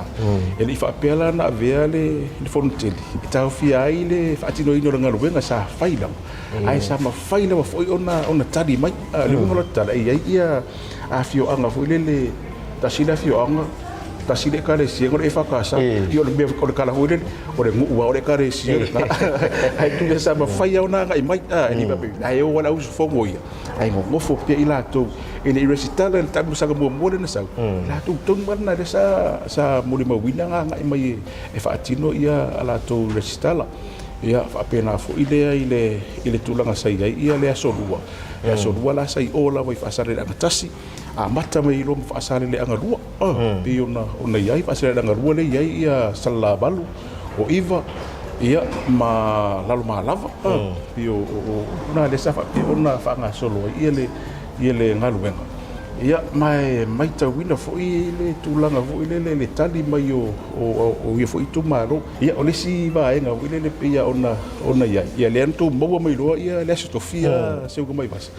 e le i faapea la na avea le fono tele e taofia ai le faatinoina o le galuega sa fai lava, ae sa mafai lava foi ona tali mai. O le uiga o le tala, e i ai ia afioaga foi lele, tasi le afioaga, tasi le ekalesia o le EFKS, ia o le mea o le tala foi lele, o le nuu lava o le ekalesia lena. Ae tusa sa mafai lava ona agai mai, e le faapea la e o lava le auusufono ia, ae nonofo pea i latou e le i resitala i le taamilosaga muamua lea na sau, latou tonu lava lena lea sa molimauina na agai mai e faatino a latou resitala. Ia faapena foi lea i le tulaga sa i ai le Aso Lua. Le Aso Lua la sa i o lava i Faasaleleaga 1, amata mai loa ma Faasaleleaga 2. Pei ona i ai Faasaleleaga 2 lea e i ai ia Salelavalu, o Iva, ia ma Lalomalava. Pei o na lea sa faapea ona faagasolo ai ia le galuega. Ia ma e matauina foi le tulaga foi lele le tali mai o ia foi itumalo. Ia o le isi vaega foi lele pei ona i ai, ia lea na tou maua mai loa ia le Aso Tofi Seuga-mai-vasa.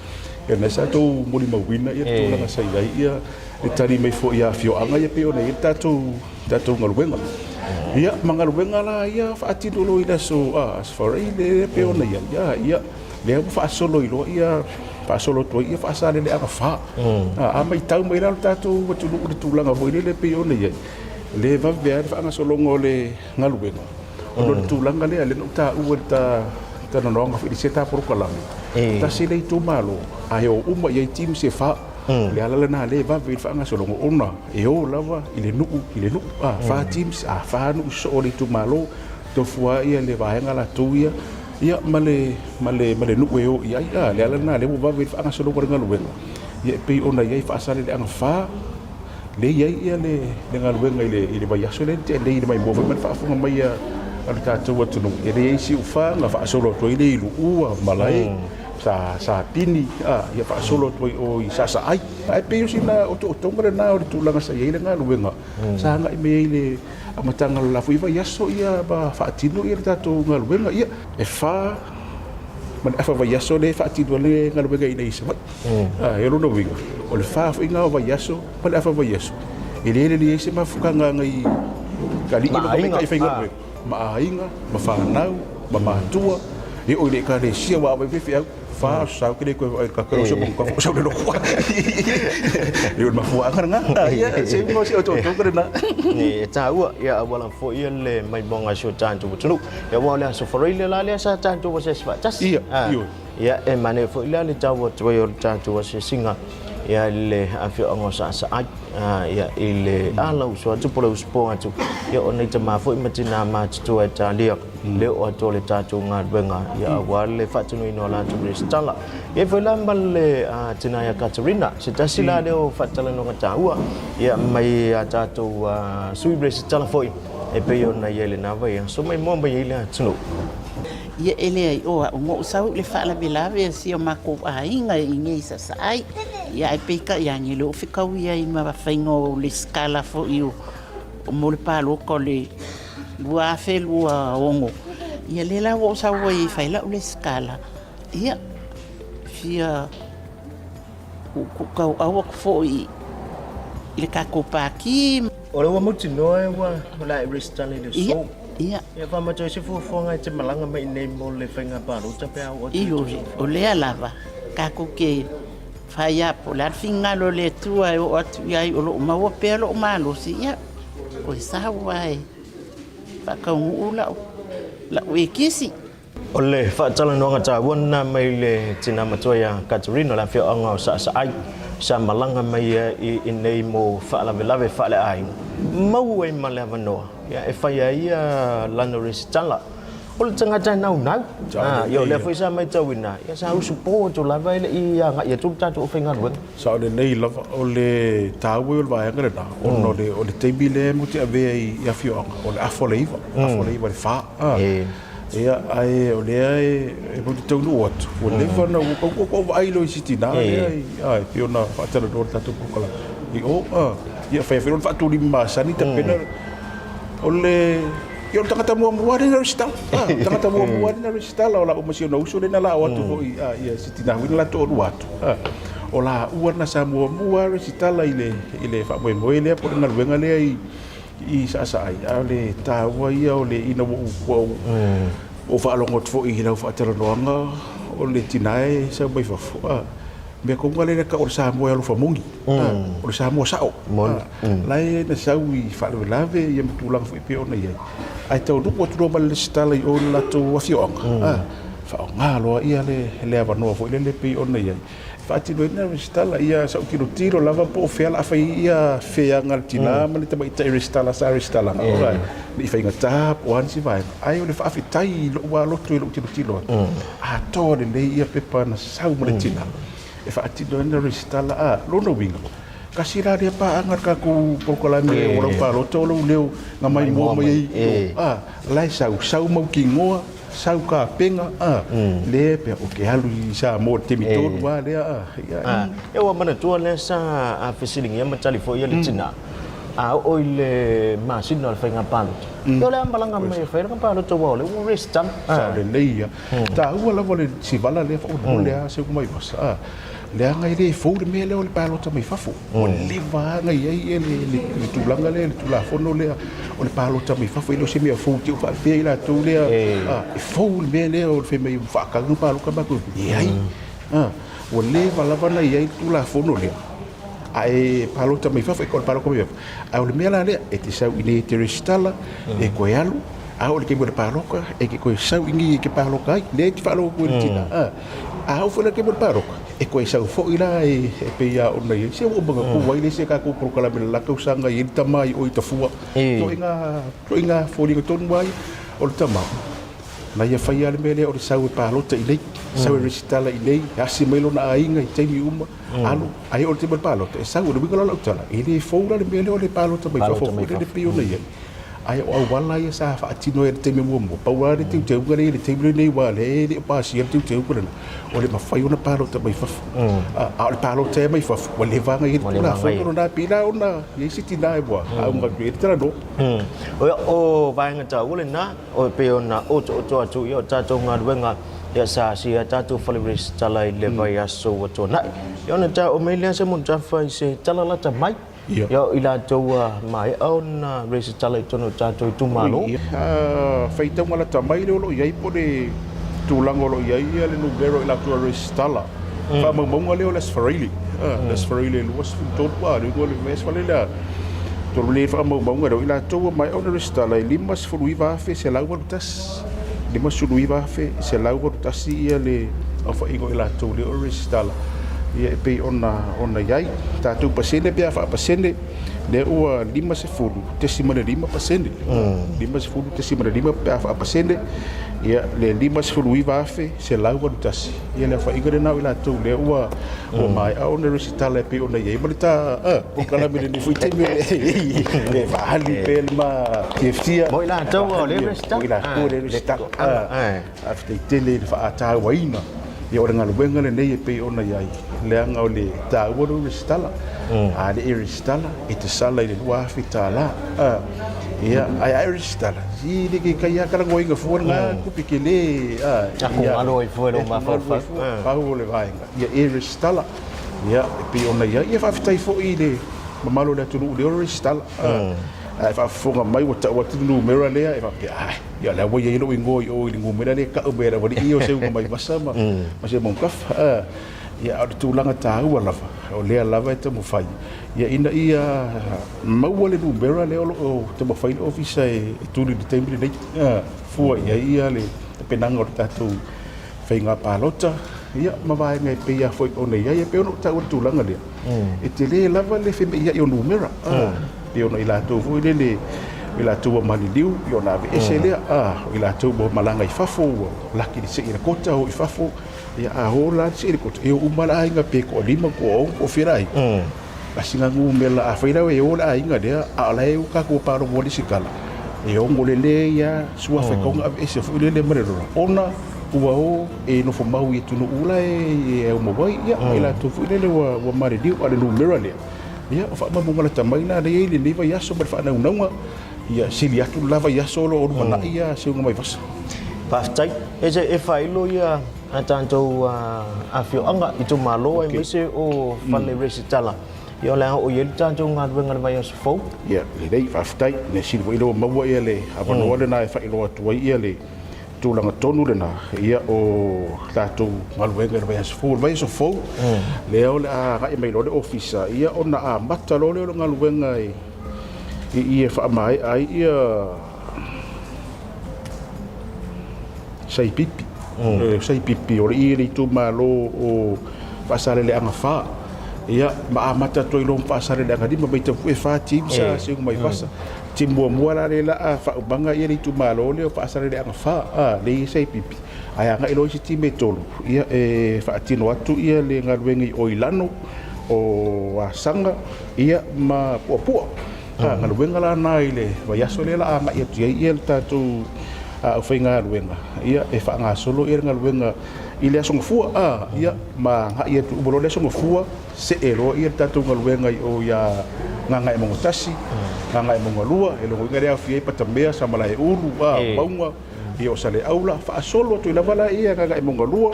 Ia lena sa tou molimauina ia le tulaga sa i ai ia le tali mai foi a afioaga ia pei ona i ai le tatou galuega. Ia ma galuega la ia faatino loa i le Aso Faraile lea pei ona i ai, ia lea ua faasolo i loa ia faasolo atu ai ia Faasaleleaga 4. A matau mai la lo tatou atunuu i le tulaga foi lele pei ona i ai, le vave lava le faagasologa o le galuega ona o le tulaga lea, lea na ou taua i le talanoaga foi i le isi ta polokalame. Tasi le itumalo, ae o uma i ai teams e fa. O le ala lena lea e vave i le faagasologa ona e o lava i le nuu i le nuu. A, fa teams, a fa nuu sosoo o le itumalo, tofu lava ia le vaega latou ia, ia ma le, ma le, ma le nuu e o i ai. A, le ala lena lea ua vave i le faagasologa o le galuega, ia e pei ona i ai Faasaleleaga 4, lea e i ai ia le, le galuega i le, i le vaiaso lea na tea nei i le maimoa foi ma le faafofoga mai a, a le tatou atunuu, e leai Siufa na faasolo atu ai le i Luua, Malae, sa, Sapini, a, ia faasolo atu ai o i Saasaai. Ae pei o sina otootoga lena o le tulaga sa i ai le galuega, sa agai mai ai i le amataga o le la foi vaiaso ia ma faatino ia le tatou galuega. Ia, e fa ma le afa vaiaso lea e faatino ai le galuega i inei i Savaii. E lona uiga, o le fa foi lena o vaiaso ma le afa vaiaso, e le lelei ai se mafutaga i alii ma tamaitai faigaluega, ma aiga, ma fanau, ma matua, e oo i le ekalesia ua ava ai faifeau, fa aso sa ou te le toe vaai i le kakau se monuka foi sau le lotu. E o le mafuaaga lena. Ia, se uiga o si otootoga lena. E taua, ia auala foi le maimoaga a si o tatou atunuu. Ia aua o le aso Faraile la lea sa tatou asiasi faatasi. Ia, ioe. Ia, e manaia foi la le tau atu ai o le tatou asiasiga ia i le afioaga o Saasaai, ia i le ala uso atu po o le usupo atu, ia o nei tama foi ma tinā matutua e talia le oo atu o le tatou galuega, ia aua le faatinoina o latou resitala. E i ai foi la ma le tina ia Katerina, se tasi la lea o faatalanoaga taua ia mai a tatou sui resitala foi e pei ona i ai lena vaiaso mai moa mai ai le atunuu. Ia e leai o a'u na ou sau i le faalavelave a si o makou aiga i inei i Sasaai. Ia ae peitai ane lea ua fetaui ai ma faiga o lesitala foi o mo le palota o le 2026. Ia lea la ua ou sau ai e fai la'u lesitala, ia fia tuutuutauau atu foi i le tatou Pati. O lea ua mautinoa ua o le a e resitala i le aso. Ia. Ia faamata ai se fuafuaga e te malaga mai i inei mo le faiga palota pe a oo atu i le Ioe, o lea lava tatou te fai a po o le a le finagalo o le Atua e oo atu i ai o lo o maua pea lou malosi, ia, toe sau lava e faataunuu lau, lau ekisi. O le faatalanoaga taua lena mai le tina matua ia Katerina o le afioaga o Saasaai sa malaga mai ia i inei mo faalavelave faaleaiga, maua ai ma le avanoa e fai ai ia lana resitala. O le tagata e naunau, ia o lea foi sa matauina, ia sa usupo atu lava e le i agai atu le tatou aufaigaluega. Sao lelei lava, o le taua ia o le vaega lena, ona o le taimi lea e matou te avea i afioaga, o le afa o le iva, afa o le iva i le fa. Ia, ae o lea e matou te taunuu atu, ua leva ona ua ua ua vaai loa i si tinā lea i, a, e pei ona faatalanoa i le tatou polokalame i o, a, ia fai foi loa le faatulima masani tapena o le, ia o le tagata muamua lea na resitala, a, tagata muamua lea na resitala o la'u ma si ona uso lea na lao atu foi, a, ia si tinā foi na latou toalua atu, a, o laua na sa muamua resitala i le, i le faamoemoe lea po o le galuega lea i i Saasaai, a o le taua ia o le ina ua ou ua ou faalogo atu foi i lau faatalanoaga o le tina e sau mai fafo, a mea tonu lea e tau o le Samoa e alofa moni, a o le Samoa sao, a la e na sau i faalavelave ia ma tulaga foi e pei ona i ai, ae taunuu atu loa ma le resitala i o i le latou afioaga, a faaaoga loa ia le avanoa foi lele e pei ona i ai. Faatinoina resitala ia sa ou tilotilo lava po o fea la fai ia feaga a le tina ma le tamaitai resitala sa resitala ora ne i faigata po o a nisi vaega ae o le faafetai i lou lava loto i lou tilotilo atu atoa lelei ia pepa na sau ma le tina e faatinoina resitala a lona uiga kasi la lea paaga le tatou polokalame o lau palota o lou leo na maimoa mai ai a la e sau sau mautinoa Sau kapena, a, lea pe o ke alu i Samoa i le taimi tonu a lea, a, ia. A, ia ua manatua lea sa fesiligia ma tali foi le tina, a oo i le masina o le faiga palota, ia o le a malaga mai e fai lana palota aua o lea ua resitala. Sao lelei ia. Taua lava le sivala lea faamolemole a seu mai vasa, a, leaga e le fou le mea lea o le palota mai fafo. Ua leva lava ona i ai le tulaga lea, le Tulafono lea o le palota mai fafo, e le o se mea fou te i ua faapea i latou lea, e fou le mea lea o le fai mai ua faatau le palota matou. Leai, ua leva lava ona i ai le Tulafono lea, ae palota mai fafo, e o le palota mai fafo. A o le mea la lea, e te sau i inei e te resitala, e toe alu, a oo i le taimi o le palota, e te toe sau i inei e te palota ai. Lea e te faalogo atu ai i le tina. A oo foi la i le taimi o le palota, e toe sau foi la e pei lava ona i ai se ua uma ona tu ai le isi a tatou polokalame i le la tausaga e i ai le tama i o i Tafua. Ituaiga foliga tonu lava ia o le tama na ia faia lava le mea lea o le sau e palota i inei, sau e resitala i inei, e asi mai lona aiga i taimi uma, alu, ae oo i le taimi o le palota, e sau. O le uiga la o lau tala, e le fou la le mea lea o le palota mai fafo foi lele pei ona i ai. Ae o auala ia sa faatino ai i le taimi muamua, pau lava le teuteuga lea i le taimi lenei aua o lea e le o pasia le teuteuga lena, o le mafai ona palota mai fafo. A o le palota e mai fafo, ua leva ona i ai le Tulafono lena, pei la ona i ai se tina ua auga atu i ai le talanoa. O vaega taua lena, e pei ona otooto atu ia o tatou galuega ia sa asia ai tatou fale resitala i le vaiaso ua tuanai. Ia ona tau mai lea se Mutafa i se tala lata mai. Ia o i latou ua maea ona resitala i totonu o tatou itumalo. Ia, faitauga lata mai lea o lo o i ai po o le tulaga o lo o i ai le numera o i latou ua resitala. Faamaumauga lea o le Aso Faraile, le Aso Faraile 23, a, le igoa o le Aso Faraile lea. Tolu le faamaumauga lea o i latou ua maea ona resitala e 59,181. 59,181 ia le aofaiga o i latou lea o resitala ia e pei ona i ai tatou pasene pe a faapasene lea ua 50.5%, 50.5 pe a faapasene ia le 59,181 ia le aofaiga lena o i latou lea ua maea ona resitala e pei ona i ai ma le ta polokalame i lenei foi taimi e faaali pea le ma fiafia. Mo i latou o lea resitala. Mo i latou o lea resitala. Faafetai tele i le faatauaina ia o le galuega lenei e pei ona i ai, leaga o le taua lou resitala. A le e resitala, e te sala i le $2,000. Ia, ae a e resitala, si le ke kai a kalagoaina fua lena tupe tele. Aku galo ai fua i lou mafaufau. Pau o le vaega, ia e resitala. Ia, e pei ona i ai. Ia faafetai foi i le mamalu o le atunuu lea o resitala. Ae faafofoga mai ua tau atu le numera lea e faapea, ai, ia o lea ua i ai lou igoa i o i le numera lea e tau mai e le aualii ia o Seuga Maivasa ma Seumanukafa. Ia, a o le tulaga taua lava, o lea lava e taumafai ia ina ia maua le numera lea o lo o taumafai le ofisa e tuli i le taimi lenei, fua i ai ia le tapenaga o le tatou faiga palota, ia ma vaega e pei lava foi ona i ai. E pei ona ou taua le tulaga lea, e tele lava le feme'ia'i o numera, pei ona i latou foi lele, o i latou ua maliliu, ia ona aveese lea, o i latou ua malaga i fafo, ua laki i le se'i lakota, o i fafo, ia a o la le se'i lakota, e o uma le aiga pe toalima, toaono, toafia le aiga. A sina numera, afai la e o le aiga lea, a o la e tatou palogo ai le isi tala, e ono lelei lava suafa e tatau ona aveese foi lele ma le lola, ona ua o e nofo mau i atunuu la e aumau ai, ia, ma i latou foi lele ua maliliu. A o le numera lea, ia, o faamaumauga lata mai lena lea e i ai lenei vaiaso ma le faanaunauga, ia sili atu le la vaiaso o lo o lumanai ia Seuga Maivasa. Faafetai. E se e failo ia a tatou afioaga, itumalo aemaise o fale resitala. Ia o le a oo i ai le tatou galuega i le vaiaso fou. Ia, lelei, faafetai. Mea sili foi lea ua maua ia le avanoa lena e faailoa atu ai ia le tulaga tonu lena ia o tatou galuega i le vaiaso fou. O le vaiaso fou, lea o le a agai mai loa le ofisa ia ona amata loa lea o le galuega i i e faamaea ai ia Saipipi. Saipipi, o le i le itumalo o Faasaleleaga 4. Ia, ma amata atu ai loa ma Faasaleleaga 5, matau foi e 4 teams sa siuga mai fasa. Team muamua la lea la a faaumaga ia le itumalo lea o Faasaleleaga 4, a, lea i Saipipi. Ae agai loa isi team e 3, ia, e faatino atu ia le galuega i Oilano, o Asaga, ia, ma Puapua. A galuega la na i le vaiaso lea la a agai atu ai ia le tatou aufaigaluega, ia e faagasolo ia le galuega i le Aso Gafua, a, ia ma agai atu uma loa le Aso Gafua, see loa ia le tatou galuega i o ia Gagaemauga 1, Gagaemauga 2, e logoina lea e aofia ai Patamea, Samalaeulu, a, Mauga, ia o Saleaula, faasolo atu ai lava la ia Gagaemauga 2,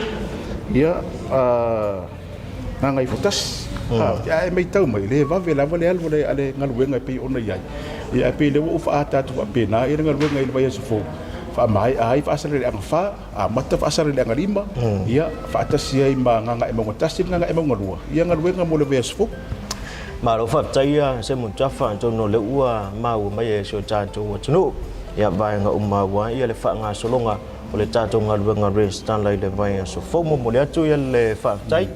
ia, a, Gagaifotasi. A e matau mai, le vave lava le alu a le galuega e pei ona i ai. Ia, ae pei o lea ua ou faaata atu faapena le galuega i le vaiaso fou, faamaea ai Faasaleleaga 4, amata Faasaleleaga 5, ia, faatasi ai ma Gagaemauga 1 ma Gagaemauga 2, ia galuega mo le vaiaso fou. Malo faafetai ia Simon Tafa, atonu o lea ua maua mai e si o tatou atunuu ia vaega uma aua ia le faagasologa. o le tatou galuega resitala i le vaiaso fou. Momoli atu ia le faafetai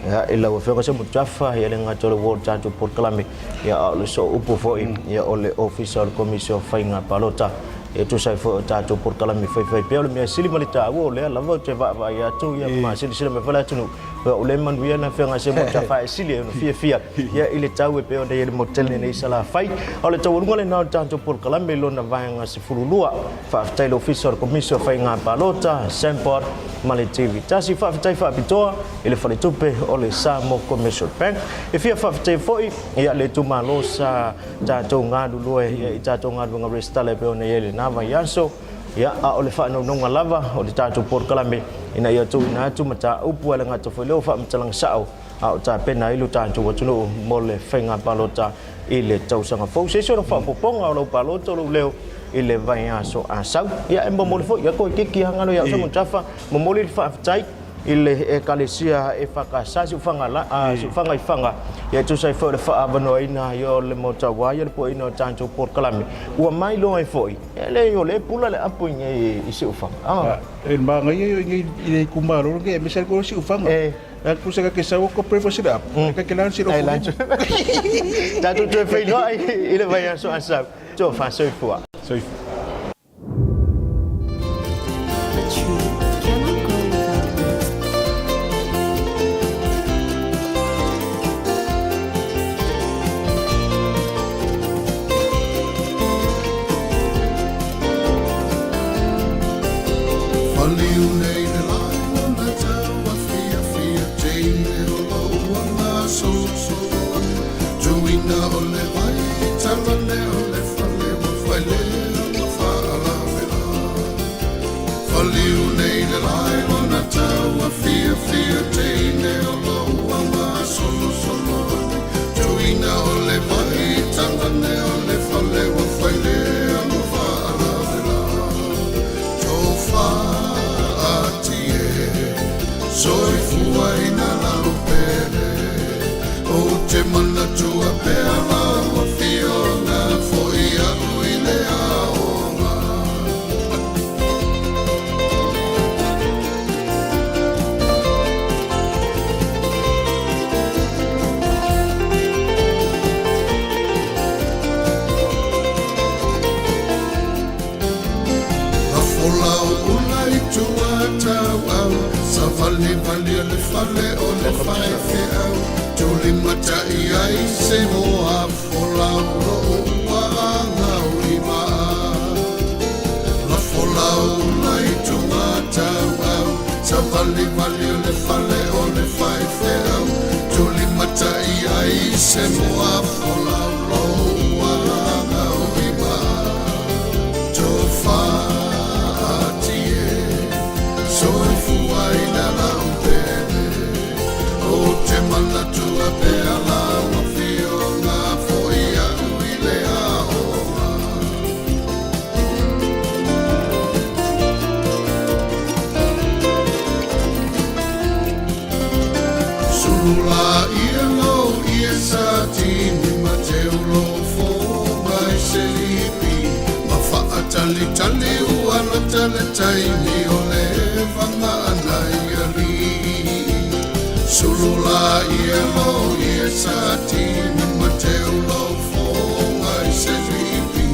ia, i lau Afioga Semutafa, ia le gata o le ua o le tatou polokalame, ia, a o le sooupu foi ia, o le Ofisa o le Komisi o Faiga Palota e tusa ai foi o tatou polokalame faifai pea. O le mea sili ma le taua, o lea lava ou te vaavaai atu ia ma silasila mai foi le atunuu, ia, o lea e manuia le Afioga Semutafa e sili ai ona fiafia ia i le tau e pei ona i ai le motu tele nei i Salafai. A o le taualuga lena o le tatou polokalame i lona vaega 12. Faafetai i le Ofisa o le Komisi o Faiga Palota, SANParks ma le TV Tasi. Faafetai faapitoa i le Faletupe o le Samoa Commercial Bank. E fia faafetai foi ia le itumalo sa tatou galulue ia i tatou galuega resitala e pei ona i ai lena vaiaso. Ia, a o le faanaunauga lava o le tatou polokalame ina ia tuuina atu mataupu a le gata foi lea o faamatalaga sao a o tapena ai lo tatou atunuu mo le faiga palota i le tausaga fou. Se isi ona faaopoopoga o lau palota o lou leo i le vaiaso a sau. Ia, e momoli foi, ia koe kiki hangalo ia o tafa, momoli le faafetai i le ekalesia e whakasa si ufanga la si ufanga i whanga ia tusa ai foi o le faaavanoaina ia o le maota ua ia le puaina o tatou polokalame ua mai loa ai foi e le o le pula le apu i nei i Siufaga. Ah. E manaia ia i le itumalo lenei aemaise ai Siufaga. E. A tusa ka ke sau ko prefer sila apu. Ka ke lan sila Ai lan. Tatou toe feiloai i le vaiaso a sau. Tofa soifua. Soifua. A tree cannot grow without roots. Whaliu nei le lae ona tau afiafi teine o lou anga solosolo Tuina o le vai talane o le fale ua failea ma faalavela Whaliu nei le lae ona tau afiafia teine o lou anga solosolo Tuina o le vai talane o le fale ua failea ma faalavela Tofa atie soifua ina lau pele O te manatua pea lau afioga Foi au i le aoga. Lafo lau ula i tua tauau Savalivali o le fale o le faifeau Tulimatai ai se moa folau Loo ua agau i maa Lafo lau ula i tua tauau Savalivali o le fale o le faifeau Tulimatai ai se moa folau Loo ua agau i maa Tofa atie soifua ina lau pele O te manatua pea lau afioga Foi au i le aoga. Sulu la ia lou ie sa tini ma teu lou foga i se lipi Ma faatalitali ua lata le taimi o le vaga ana i alii Sulu la ia lou ie sa tini ma teu lou foga i se lipi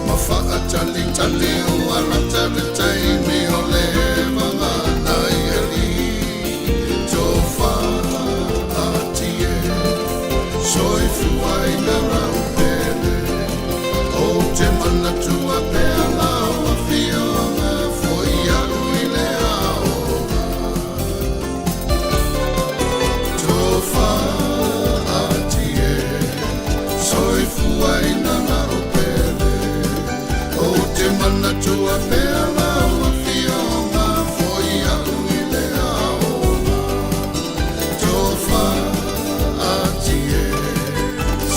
Ma faatalitali ua lata le taimi o le vaga ana i alii Tofa atie soifua ina lau pele O te manatua pea lau afioga Foi au i le aoga Tofa atie soifua ina lau pele O te manatua pea lau afioga Foi au i le aoga Tofa atie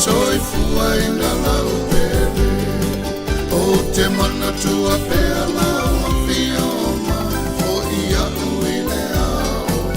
soifua ina lau pele O te manatua pea lau afioga Foi au i le aoga.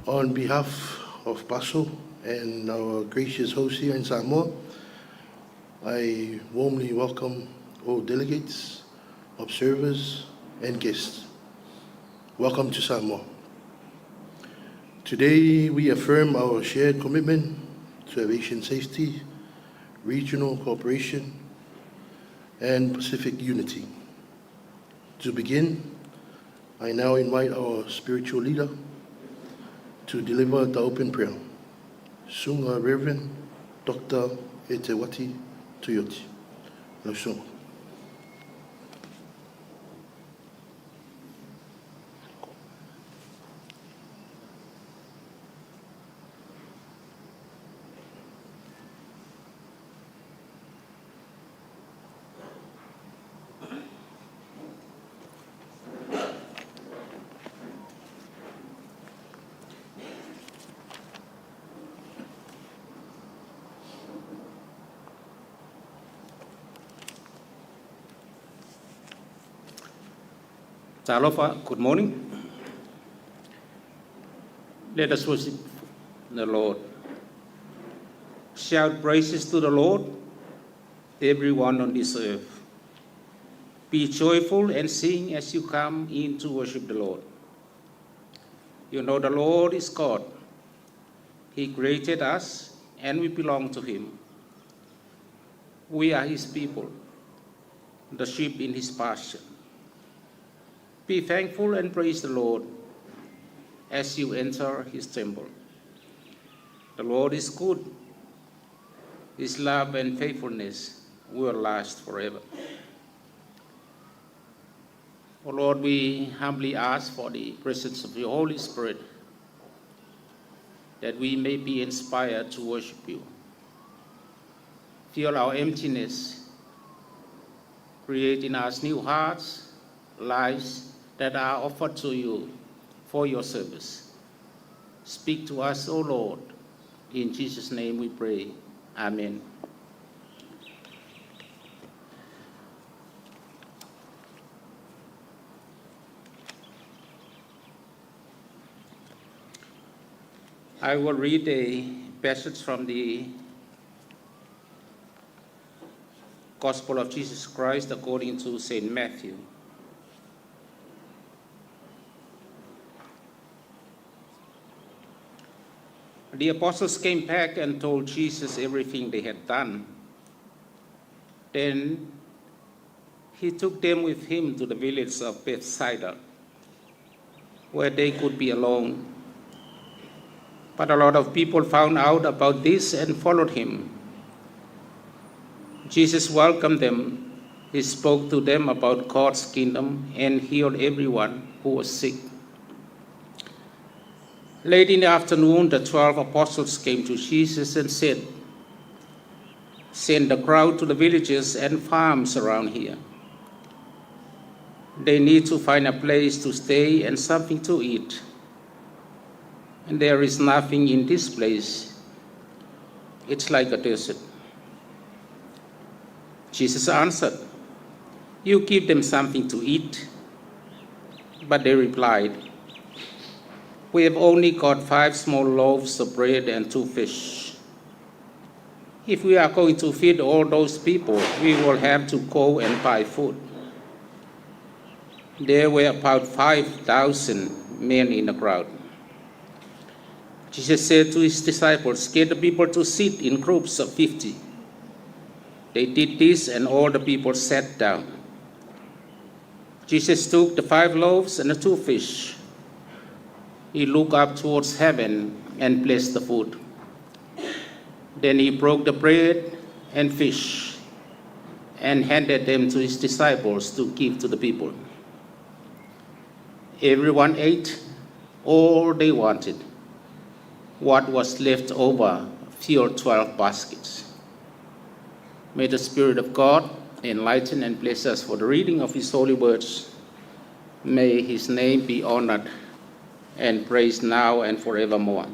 On behalf of PASO and our gracious host here in Samoa, I warmly welcome all delegates, observers, and guests. Welcome to Samoa. Today, we affirm our shared commitment to aviation safety, regional cooperation, and Pacific unity. To begin, I now invite our spiritual leader to deliver the open prayer. Sunga Reverend Dr. Eteuati Tuioti. Lau susuga. Talofa, good morning. Let us worship the Lord. Shout praises to the Lord, everyone on this earth. Be joyful and sing as you come in to worship the Lord. You know the Lord is God. He created us and we belong to him. We are his people, the sheep in his pasture. Be thankful and praise the Lord as you enter his temple. The Lord is good. His love and faithfulness will last forever. O Lord, we humbly ask for the presence of your Holy Spirit that we may be inspired to worship you. Fill our emptiness, create in us new hearts, lives that are offered to you for your service. Speak to us, O Lord. In Jesus' name we pray. Amen. I will read a passage from the Gospel of Jesus Christ according to St. Matthew. The apostles came back and told Jesus everything they had done. Then he took them with him to the village of Bethsaida, where they could be alone. But a lot of people found out about this and followed him. Jesus welcomed them. He spoke to them about God's kingdom and healed everyone who was sick. Late in the afternoon, the 12 apostles came to Jesus and said, Send the crowd to the villages and farms around here. They need to find a place to stay and something to eat. And there is nothing in this place. It's like a desert. Jesus answered, You give them something to eat. But they replied, We have only got 5 small loaves of bread and 2 fish. If we are going to feed all those people, we will have to go and buy food. There were about 5,000 men in the crowd. Jesus said to his disciples, Get the people to sit in groups of 50. They did this, and all the people sat down. Jesus took the 5 loaves and the 2 fish. He looked up towards heaven and blessed the food. Then he broke the bread and fish and handed them to his disciples to give to the people. Everyone ate all they wanted. What was left over filled 12 baskets. May the Spirit of God enlighten and bless us for the reading of his holy words. May his name be honored and praised now and forevermore.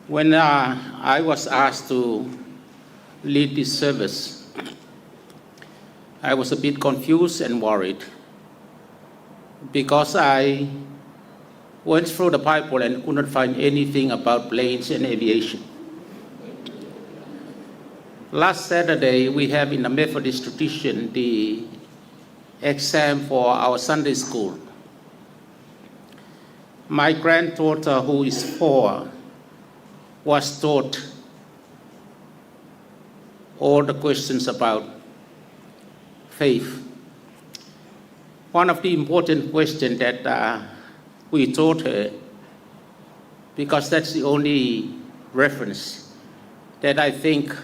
When I was asked to lead this service, I was a bit confused and worried because I went through the Bible and could not find anything about planes and aviation. Last Saturday, we have in the Methodist tradition the exam for our Sunday school. My granddaughter, who is 4, was taught all the questions about faith. One of the important questions that we taught her, because that's the only reference that I think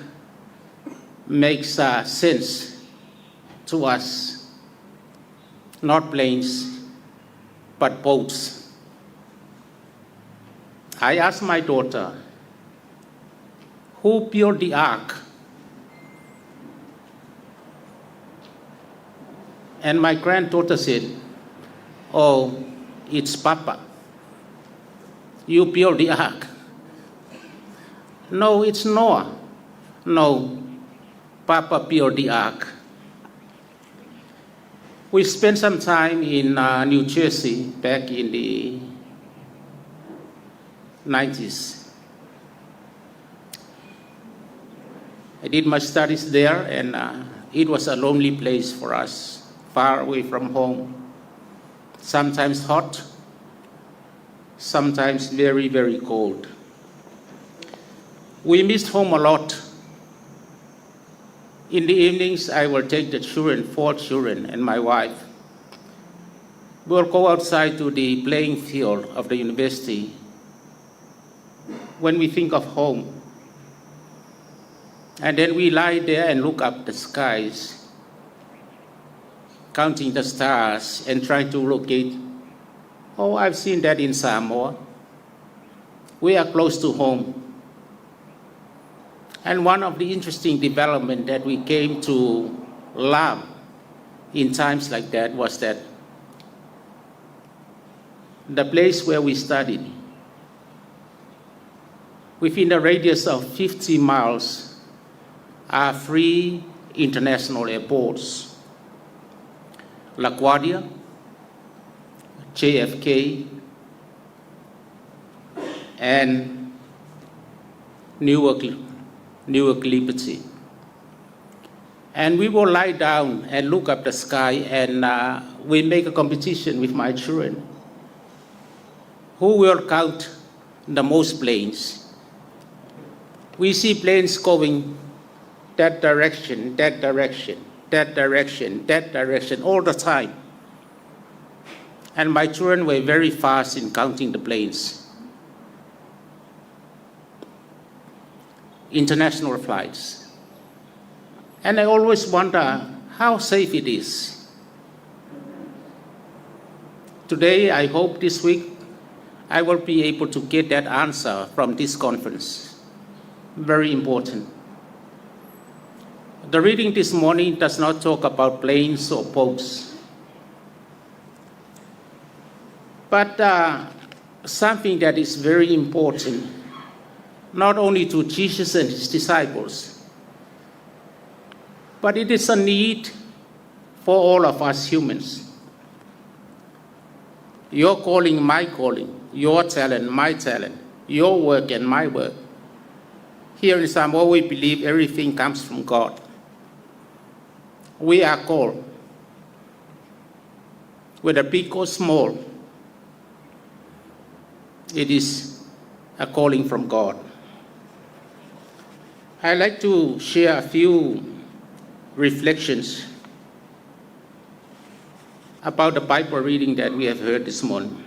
makes sense to us, not planes, but boats. I asked my daughter, who built the ark? And my granddaughter said, Oh, it's Papa. You built the ark. No, it's Noah. No, Papa built the ark. We spent some time in New Jersey back in the 90s. I did my studies there, and it was a lonely place for us, far away from home. Sometimes hot, sometimes very, very cold. We missed home a lot. In the evenings, I will take the children, four children, and my wife. We'll go outside to the playing field of the university when we think of home. And then we lie there and look up the skies, counting the stars and trying to locate. Oh, I've seen that in Samoa. We are close to home. And one of the interesting development that we came to love in times like that was that the place where we studied, within a radius of 50 miles, are three international airports: LaGuardia, JFK, and Newark Liberty. And we will lie down and look up the sky, and we make a competition with my children. Who will count the most planes? We see planes going that direction, that direction, that direction, that direction, all the time. And my children were very fast in counting the planes. International flights. And I always wonder how safe it is. Today, I hope this week, I will be able to get that answer from this conference. Very important. The reading this morning does not talk about planes or boats, but something that is very important, not only to Jesus and his disciples, but it is a need for all of us humans. Your calling, my calling, your talent, my talent, your work and my work. Here in Samoa, we believe everything comes from God. We are called, whether big or small, it is a calling from God. I'd like to share a few reflections about the Bible reading that we have heard this morning.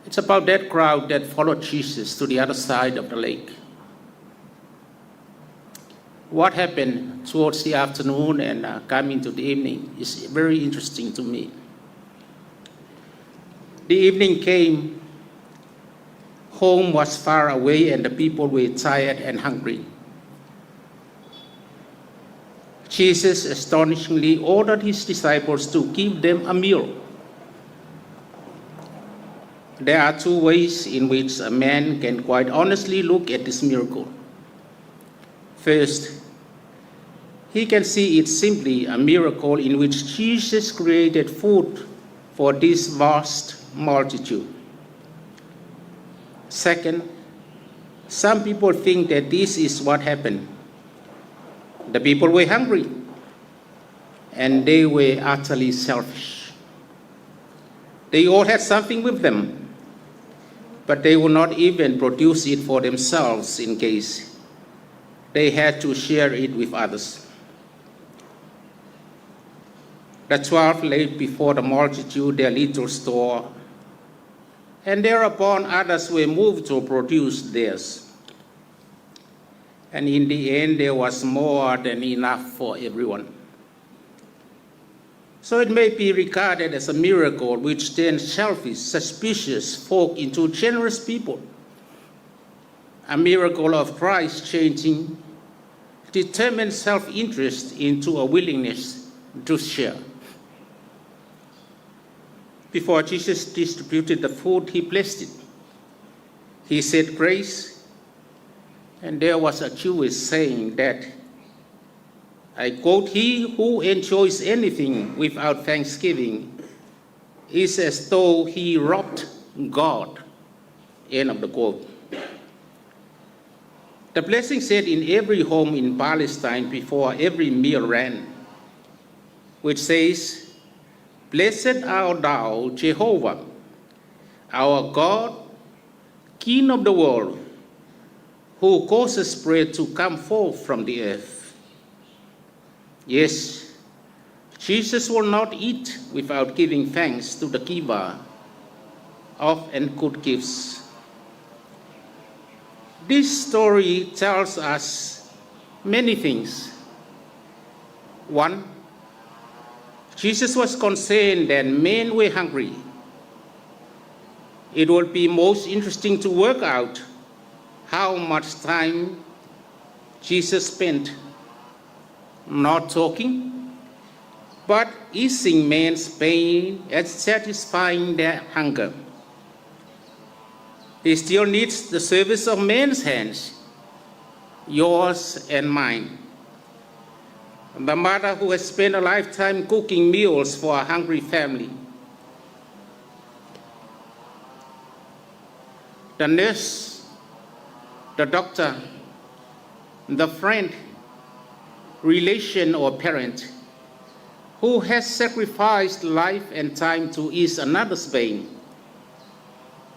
It's about that crowd that followed Jesus to the other side of the lake. What happened towards the afternoon and coming to the evening is very interesting to me. The evening came, home was far away, and the people were tired and hungry. Jesus astonishingly ordered his disciples to give them a meal. There are two ways in which a man can quite honestly look at this miracle. First, he can see it simply a miracle in which Jesus created food for this vast multitude. Second, some people think that this is what happened. The people were hungry, and they were utterly selfish. They all had something with them, but they would not even produce it for themselves in case they had to share it with others. The 12 laid before the multitude their little store, and thereupon others were moved to produce theirs. And in the end, there was more than enough for everyone. So it may be regarded as a miracle which turned selfish, suspicious folk into generous people. A miracle of Christ changing determined self-interest into a willingness to share. Before Jesus distributed the food, he blessed it. He said grace, and there was a Jewish saying that I quote, He who enjoys anything without thanksgiving is as though he robbed God. End of the quote. The blessing said in every home in Palestine before every meal ran, which says, Blessed art thou, Jehovah, our God, King of the world, who causes bread to come forth from the earth. Yes, Jesus will not eat without giving thanks to the giver of and good gifts. This story tells us many things. One, Jesus was concerned that men were hungry. It will be most interesting to work out how much time Jesus spent not talking, but easing men's pain and satisfying their hunger. He still needs the service of men's hands, yours and mine. The mother who has spent a lifetime cooking meals for a hungry family. The nurse, the doctor, the friend, relation, or parent who has sacrificed life and time to ease another's pain.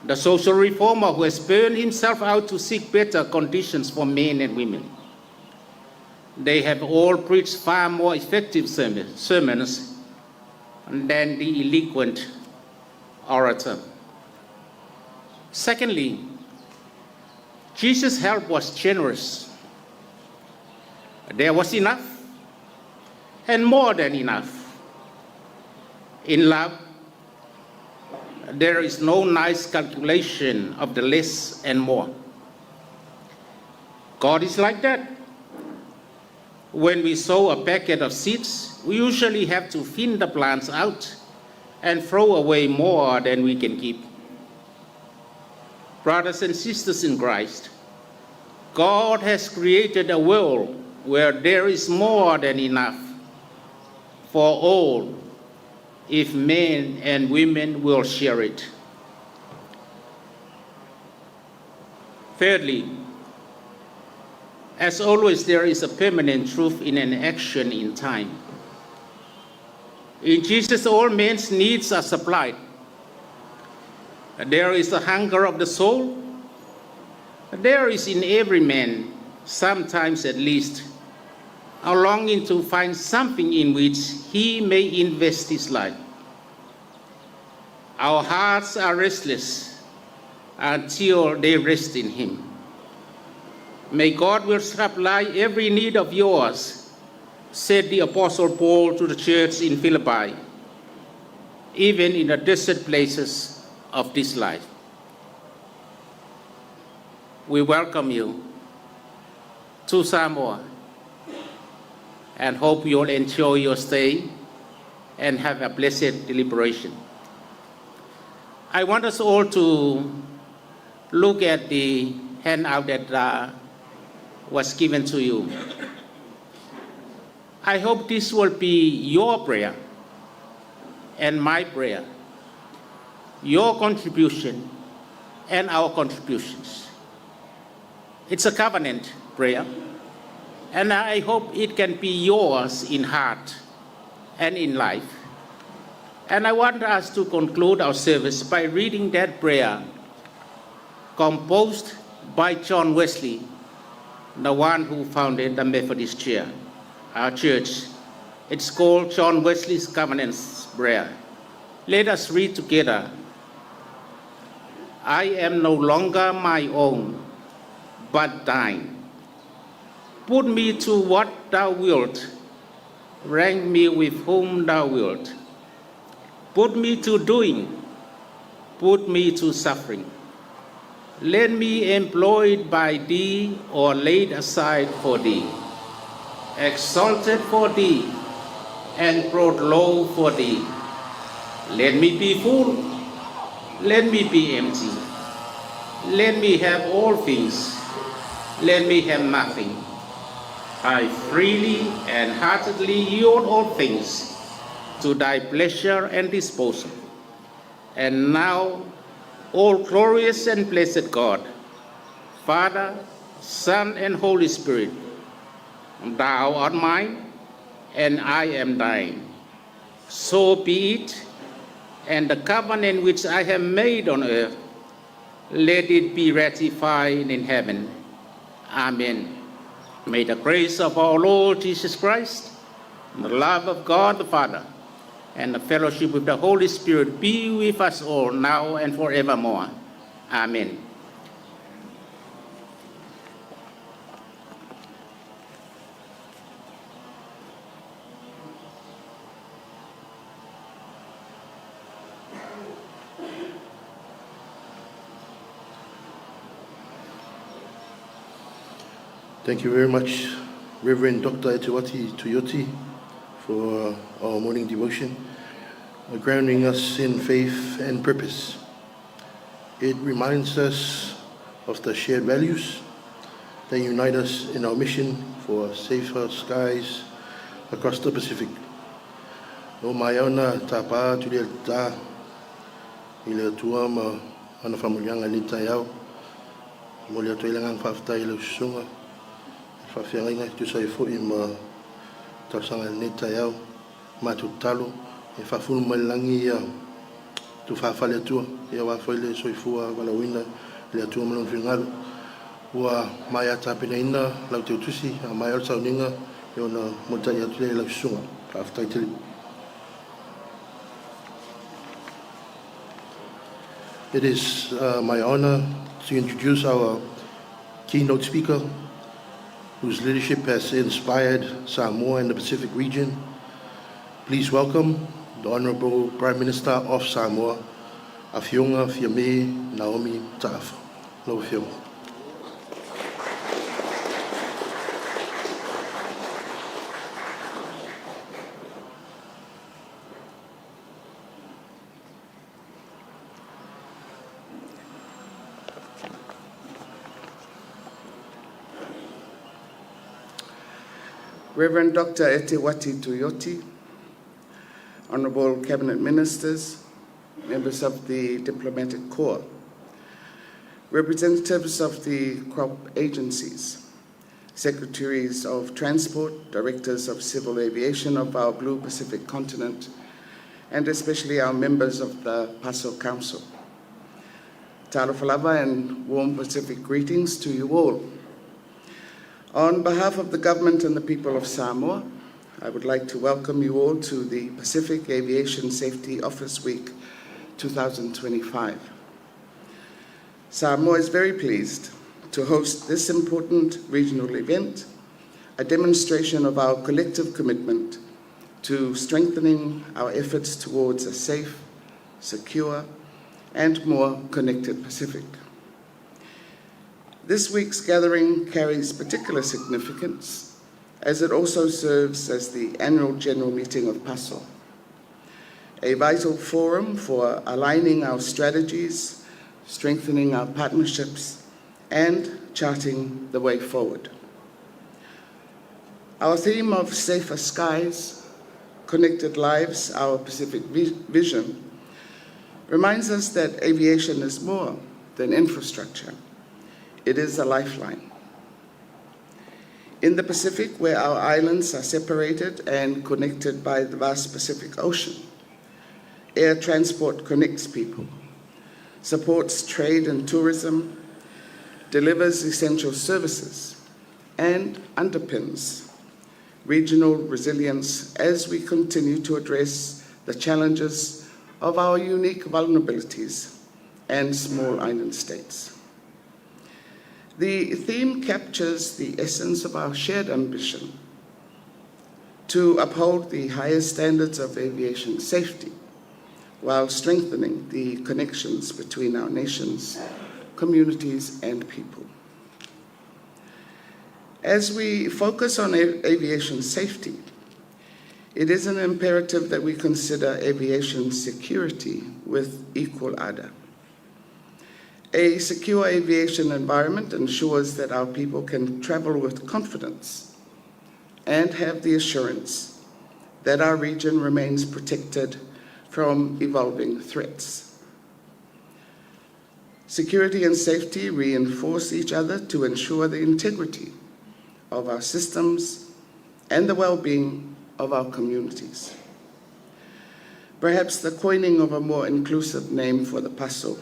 The social reformer who has burned himself out to seek better conditions for men and women. They have all preached far more effective sermons than the eloquent orator. Secondly, Jesus' help was generous. There was enough and more than enough. In love, there is no nice calculation of the less and more. God is like that. When we sow a packet of seeds, we usually have to thin the plants out and throw away more than we can keep. Brothers and sisters in Christ, God has created a world where there is more than enough for all if men and women will share it. Thirdly, as always, there is a permanent truth in an action in time. In Jesus, all men's needs are supplied. There is a hunger of the soul. There is in every man, sometimes at least, a longing to find something in which he may invest his life. Our hearts are restless until they rest in him. May God will supply every need of yours, said the Apostle Paul to the church in Philippi, even in the desert places of this life. We welcome you to Samoa and hope you'll enjoy your stay and have a blessed deliberation. I want us all to look at the handout that was given to you. I hope this will be your prayer and my prayer, your contribution and our contributions. It's a covenant prayer, and I hope it can be yours in heart and in life. And I want us to conclude our service by reading that prayer composed by John Wesley, the one who founded the Methodist Church. Our church. It's called John Wesley's Covenant Prayer. Let us read together. I am no longer my own, but thine. Put me to what thou wilt, rank me with whom thou wilt. Put me to doing, put me to suffering. Let me employed by thee or laid aside for thee, exalted for thee and brought low for thee. Let me be full, let me be empty. Let me have all things, let me have nothing. I freely and heartily yield all things to thy pleasure and disposal. And now, all glorious and blessed God, Father, Son, and Holy Spirit, thou art mine, and I am thine. So be it, and the covenant which I have made on earth, let it be ratified in heaven. Amen. May the grace of our Lord Jesus Christ, and the love of God the Father, and the fellowship with the Holy Spirit be with us all now and forevermore. Amen. Thank you very much, Reverend Dr. Eteuati Tuioti, for our morning devotion, grounding us in faith and purpose. It reminds us of the shared values that unite us in our mission for safer skies across the Pacific. O mai ona tāpā turi le tā i le atua ma ana whamulianga ni tai au. Mo le atu i le ngang whawhitai i le ususunga. Whawhiangainga ki tusa i fo i ma tausaga i lenei taeao. Matou tatalo e faafulu mai le lagi ia tofa le Atua, ia aua foi le soifua valaauina i le Atua ma Lona finagalo. Ua maea tapenaina lau teutusi, a maea le sauniga, ia ona mulitai atu lea i lau susuga. Faafetai tele. It is my honor to introduce our keynote speaker, whose leadership has inspired Samoa and the Pacific region. Please welcome the Honorable Prime Minister of Samoa, Afioga Fiame Naomi Mataafa. Lau Afioga. Reverend Dr. Eteuati Tuioti, Honorable Cabinet Ministers, members of the Diplomatic Corps, representatives of the crop agencies, secretaries of transport, directors of civil aviation of our blue Pacific continent, and especially our members of the PASO Council. Talofa lava and warm Pacific greetings to you all. On behalf of the government and the people of Samoa, I would like to welcome you all to the Pacific Aviation Safety Office Week 2025. Samoa is very pleased to host this important regional event, a demonstration of our collective commitment to strengthening our efforts towards a safe, secure, and more connected Pacific. This week's gathering carries particular significance as it also serves as the annual general meeting of PASO, a vital forum for aligning our strategies, strengthening our partnerships, and charting the way forward. Our theme of safer skies, connected lives, our Pacific vision, reminds us that aviation is more than infrastructure. It is a lifeline. In the Pacific, where our islands are separated and connected by the vast Pacific Ocean, air transport connects people, supports trade and tourism, delivers essential services, and underpins regional resilience as we continue to address the challenges of our unique vulnerabilities and small island states. The theme captures the essence of our shared ambition to uphold the highest standards of aviation safety while strengthening the connections between our nations, communities, and people. As we focus on aviation safety, it is an imperative that we consider aviation security with equal ardor. A secure aviation environment ensures that our people can travel with confidence, and have the assurance that our region remains protected from evolving threats. Security and safety reinforce each other to ensure the integrity of our systems and the well being of our communities. Perhaps the coining of a more inclusive name for the PASO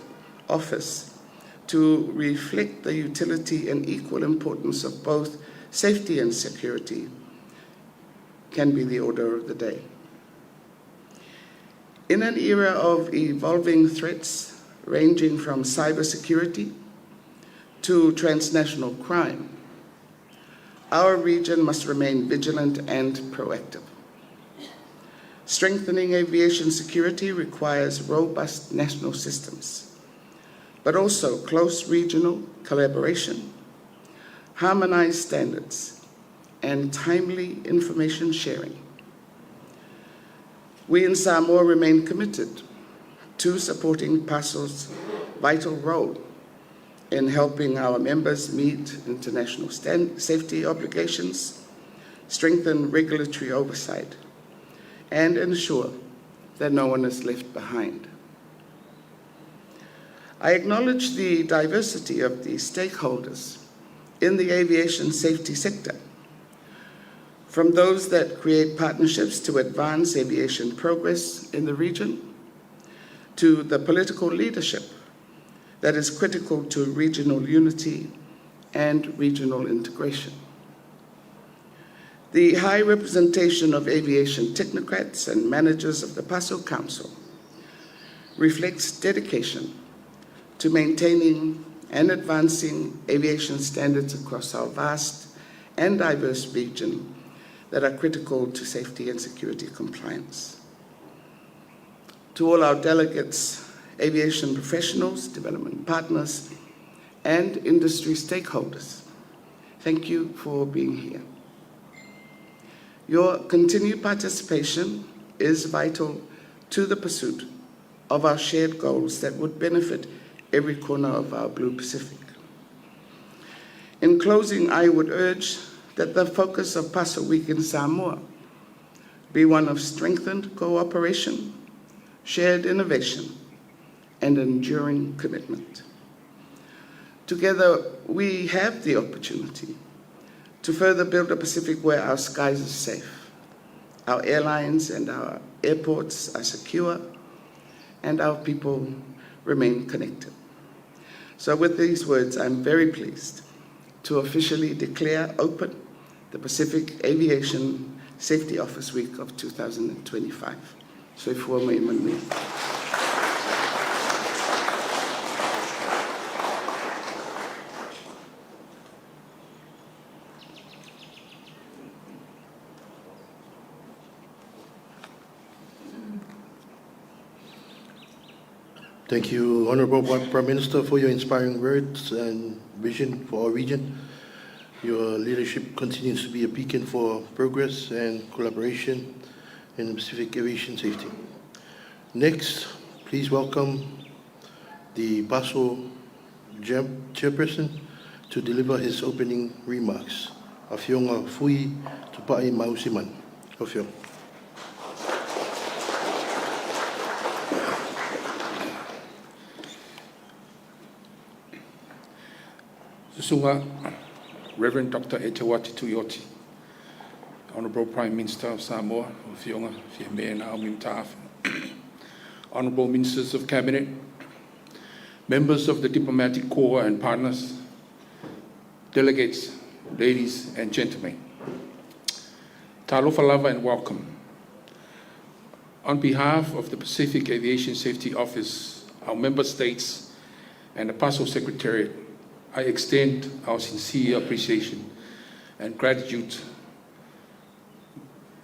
office to reflect the utility and equal importance of both safety and security can be the order of the day. In an era of evolving threats ranging from cybersecurity to transnational crime, our region must remain vigilant and proactive. Strengthening aviation security requires robust national systems, but also close regional collaboration, harmonized standards, and timely information sharing. We in Samoa remain committed to supporting PASO's vital role in helping our members meet international safety obligations, strengthen regulatory oversight, and ensure that no one is left behind. I acknowledge the diversity of the stakeholders in the aviation safety sector, from those that create partnerships to advance aviation progress in the region, to the political leadership that is critical to regional unity and regional integration. The high representation of aviation technocrats and managers of the PASO Council reflects dedication to maintaining and advancing aviation standards across our vast and diverse region that are critical to safety and security compliance. To all our delegates, aviation professionals, development partners, and industry stakeholders, thank you for being here. Your continued participation is vital to the pursuit of our shared goals that would benefit every corner of our Blue Pacific. In closing, I would urge that the focus of PASO Week in Samoa be one of strengthened cooperation, shared innovation, and enduring commitment. Together, we have the opportunity to further build a Pacific where our skies are safe, our airlines and our airports are secure, and our people remain connected. So, with these words, I'm very pleased to officially declare open the Pacific Aviation Safety Office Week of 2025. Soifua ma ia manuia. Thank you, Honorable Prime Minister, for your inspiring words and vision for our region. Your leadership continues to be a beacon for progress and collaboration in Pacific aviation safety. Next, please welcome the PASO chairperson to deliver his opening remarks. Afioga Fui Tupai Mausiman. Afioga. Susunga, Reverend Dr. Eteuati Tuioti, Honorable Prime Minister of Samoa, Afioga Fiame Naomi Mataafa, Honorable Ministers of Cabinet, members of the Diplomatic Corps and partners, delegates, ladies and gentlemen. Talofa lava and welcome. On behalf of the Pacific Aviation Safety Office, our member states, and the PASO Secretariat, I extend our sincere appreciation and gratitude,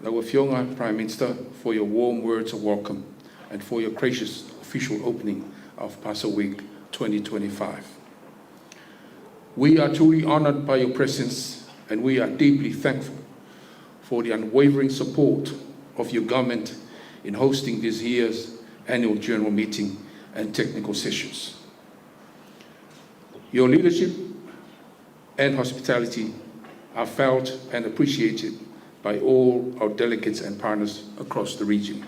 Lau Afioga Prime Minister, for your warm words of welcome and for your gracious official opening of PASO Week 2025. We are truly honored by your presence and we are deeply thankful for the unwavering support of your government in hosting this year's annual general meeting and technical sessions. Your leadership and hospitality are felt and appreciated by all our delegates and partners across the region.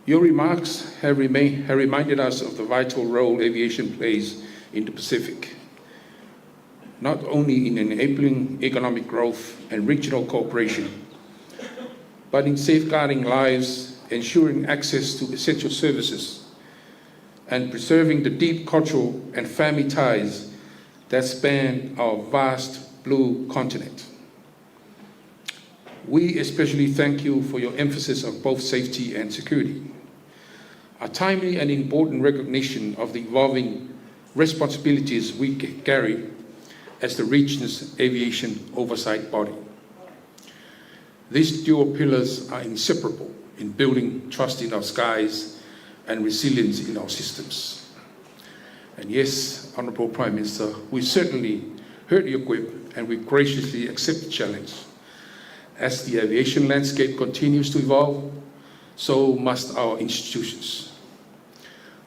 Your remarks have, remain, have reminded us of the vital role aviation plays in the Pacific, not only in enabling economic growth and regional cooperation, but in safeguarding lives, ensuring access to essential services, and preserving the deep cultural and family ties that span our vast blue continent. We especially thank you for your emphasis on both safety and security. A timely and important recognition of the evolving responsibilities we carry as the region's aviation oversight body. These dual pillars are inseparable in building trust in our skies and resilience in our systems. And yes, Honourable Prime Minister, we certainly heard your quip and we graciously accept the challenge. As the aviation landscape continues to evolve, so must our institutions.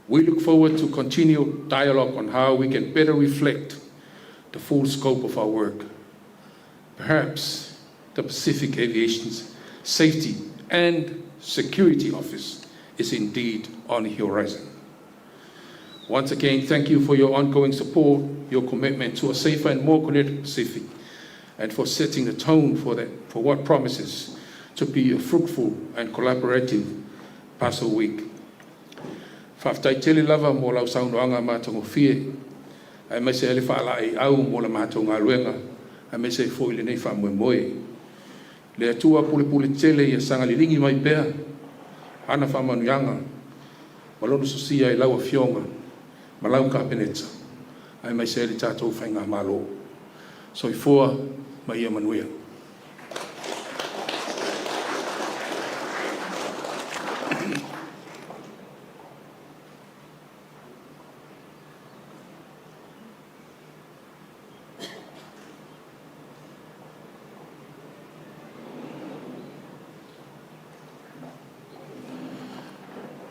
We look forward to continued dialogue on how we can better reflect the full scope of our work. Perhaps the Pacific Aviation's Safety and Security Office is indeed on the horizon. Once again, thank you for your ongoing support, your commitment to a safer and more connected Pacific, and for setting the tone for, that, for what promises to be a fruitful and collaborative PASO Week. Faafetai tele lava mo lau saunoaga matagofie, aemaise ai le faalaeiau mo la matou galuega, aemaise ai foi lenei faamoemoe. Le Atua pulepuletele ia saga liligi mai pea ana faamanuiaga ma Lona sosia i lau Afioga ma lau Kapeneta, aemaise ai le tatou Faigamalo. Soifua ma ia manuia.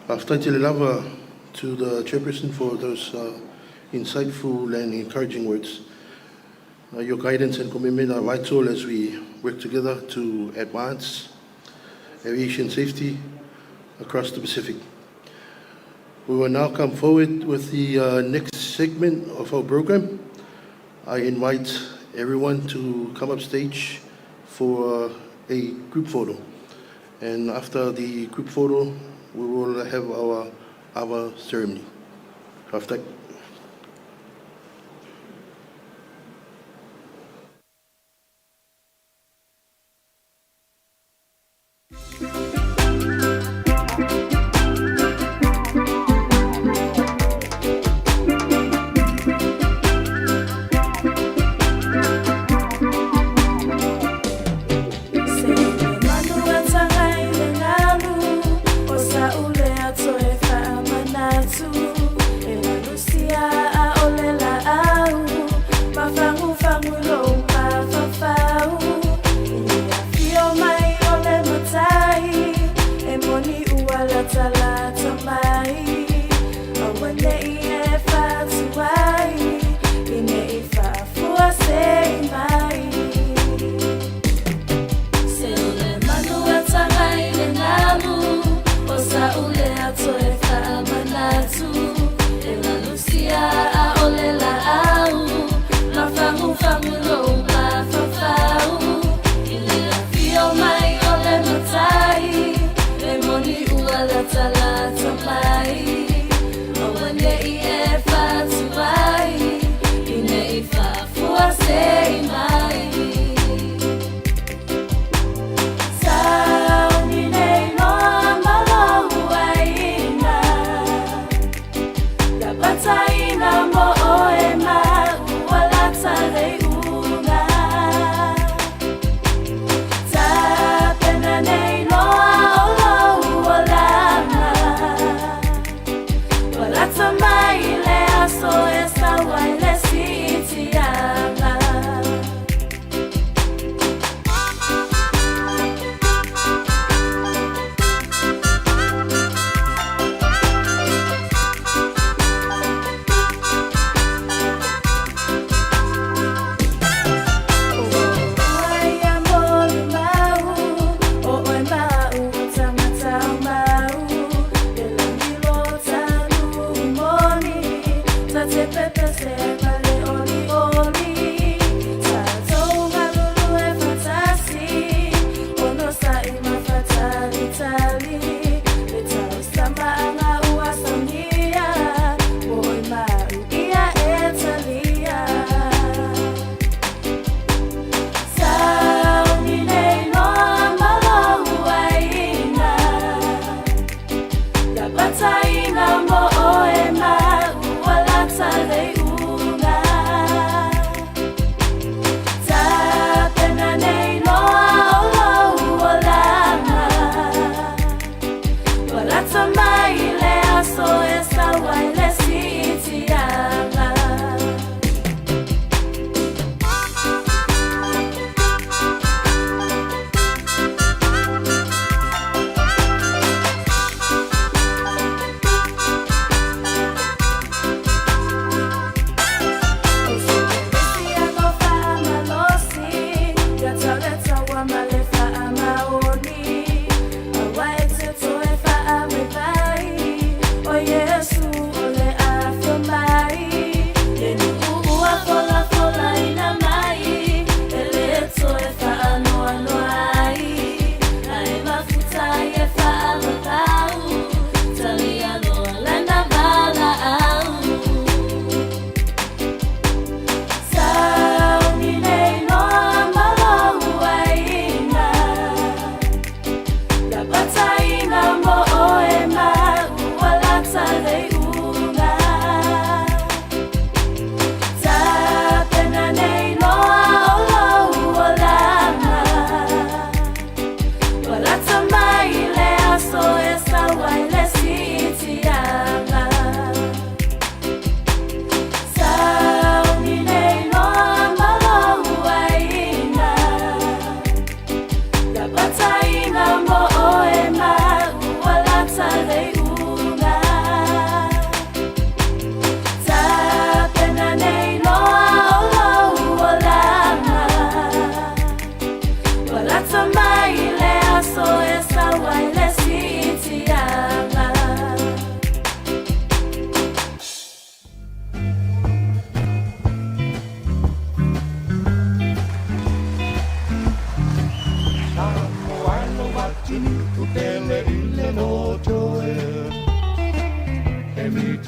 Faafetai tele lava to the chairperson for those insightful and encouraging words. Your guidance and commitment are vital as we work together to advance aviation safety across the Pacific. We will now come forward with the next segment of our program. I invite everyone to come up stage for a group photo. And after the group photo, we will have our ava ceremony. Faafetai.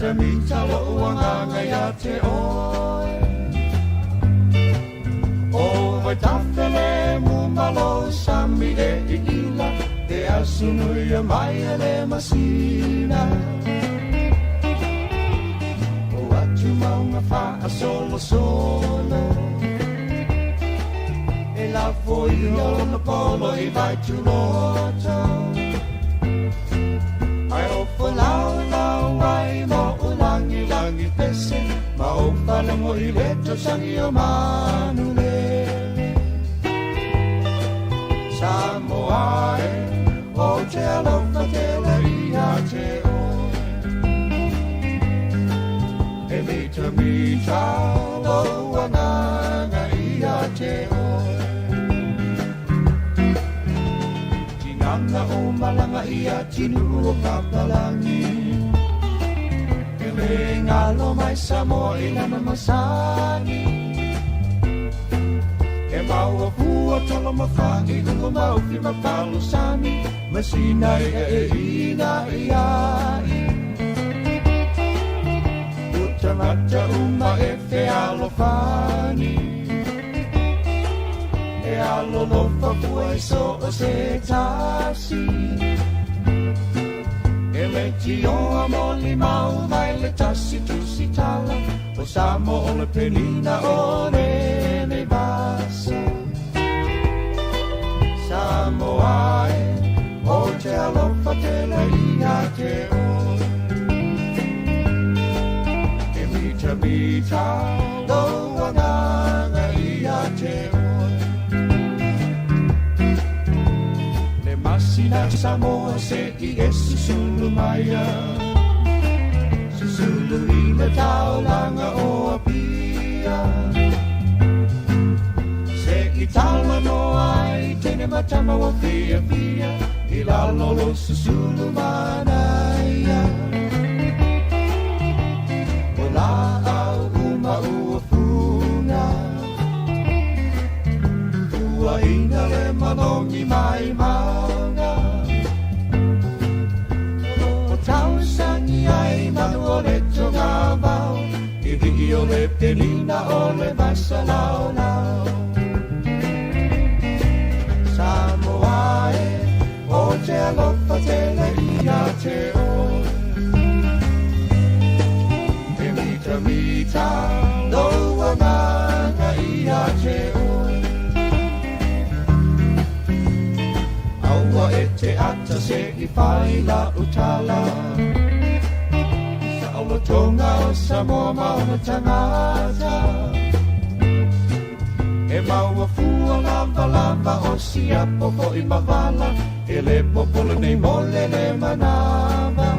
mitamita loʻu agaga iā te oe. O Vaitafelemu ma lou sami e iila, e asu nui mai e le masina. O atu maunga faasolosolo, e lafo ia ona polo i Vaituloto. Ae o folaulau ai ma o lagilagi pese, ma o falogo i le tausagi o manulele. Samoa e, ou te alofa tele ia te oe. E mitamita lou agaga ia te oe. Tigana o malaga i atinuu o papalagi, e lē galo mai Samoa i lana masani. E maua fua tolo ma fa'i uga maufi ma palosami, ma sinai e ina i ai. O tagata uma e fealofani, e alolofa fua i so o se tasi. E leitioa molimau mai le tasi tusitala, o Samoa o le penina o lenei vasa. Samoa e, ou te alofa tele ia te oe. E mitamita lou agaga ia te oe. Le masina Samoa se'i e susulu maia, susulu i le taulaga o Apia. Se'i talanoa ai teine ma tama ua fiafia, i lalo o lou susulu manaia. O laau uma ua fuga, fuaina le manogi mai mauga. O tausagi ai manu o le togavao, i lii o le penina o le vasalaolao. Samoa e, ou te alofa tele ia te oe. E mitamita lou agaga ia te oe. Aua e te ata se'i fai lau tala, saolotoga o Samoa ma ona tagata. E maua fua lavalava o siapo fo'i ma vala, e lē popole nei mo le lē manava.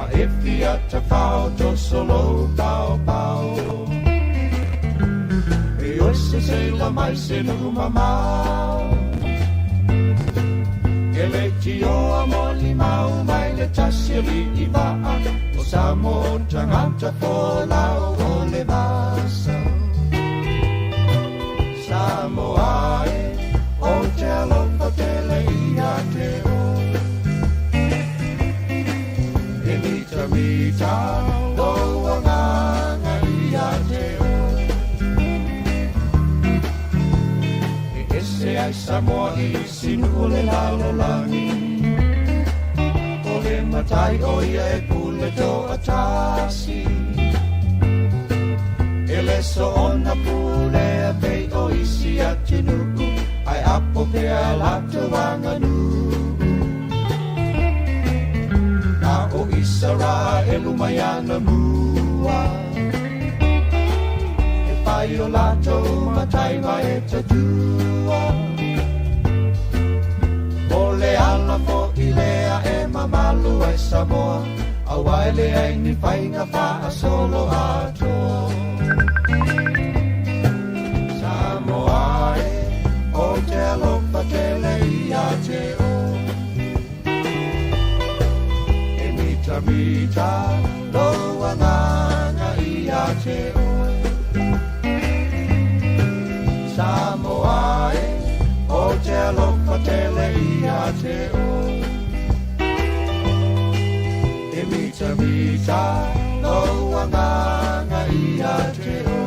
A e fia tafao toso lou paopao, e oe seseila mai se nuu mamao. E leitioa molimau mai le tasi alii vaa, o Samoa o tagata folau o le vasa. Samoa e, ou te alofa tele ia te oe. E mitamita lou agaga ia te oe. E ese ai Samoa i isi nuu o le lalolagi, o le matai o ia e pule toatasi. E le soona pulea pei o isi atunuu, ae apo pea latou aganuu. Na o Isaraelu mai anamua, e fai o latou matai ma e tautua. O le ala fo'i lea e mamalu ai Samoa, auā e leai ni faiga faasoloatoa. Samoa e, ou te alofa tele ia te oe. E mitamita lou agaga ia te oe. Samoa e, ou te alofa tele ia te oe. Peitai lou agaga ia te oe.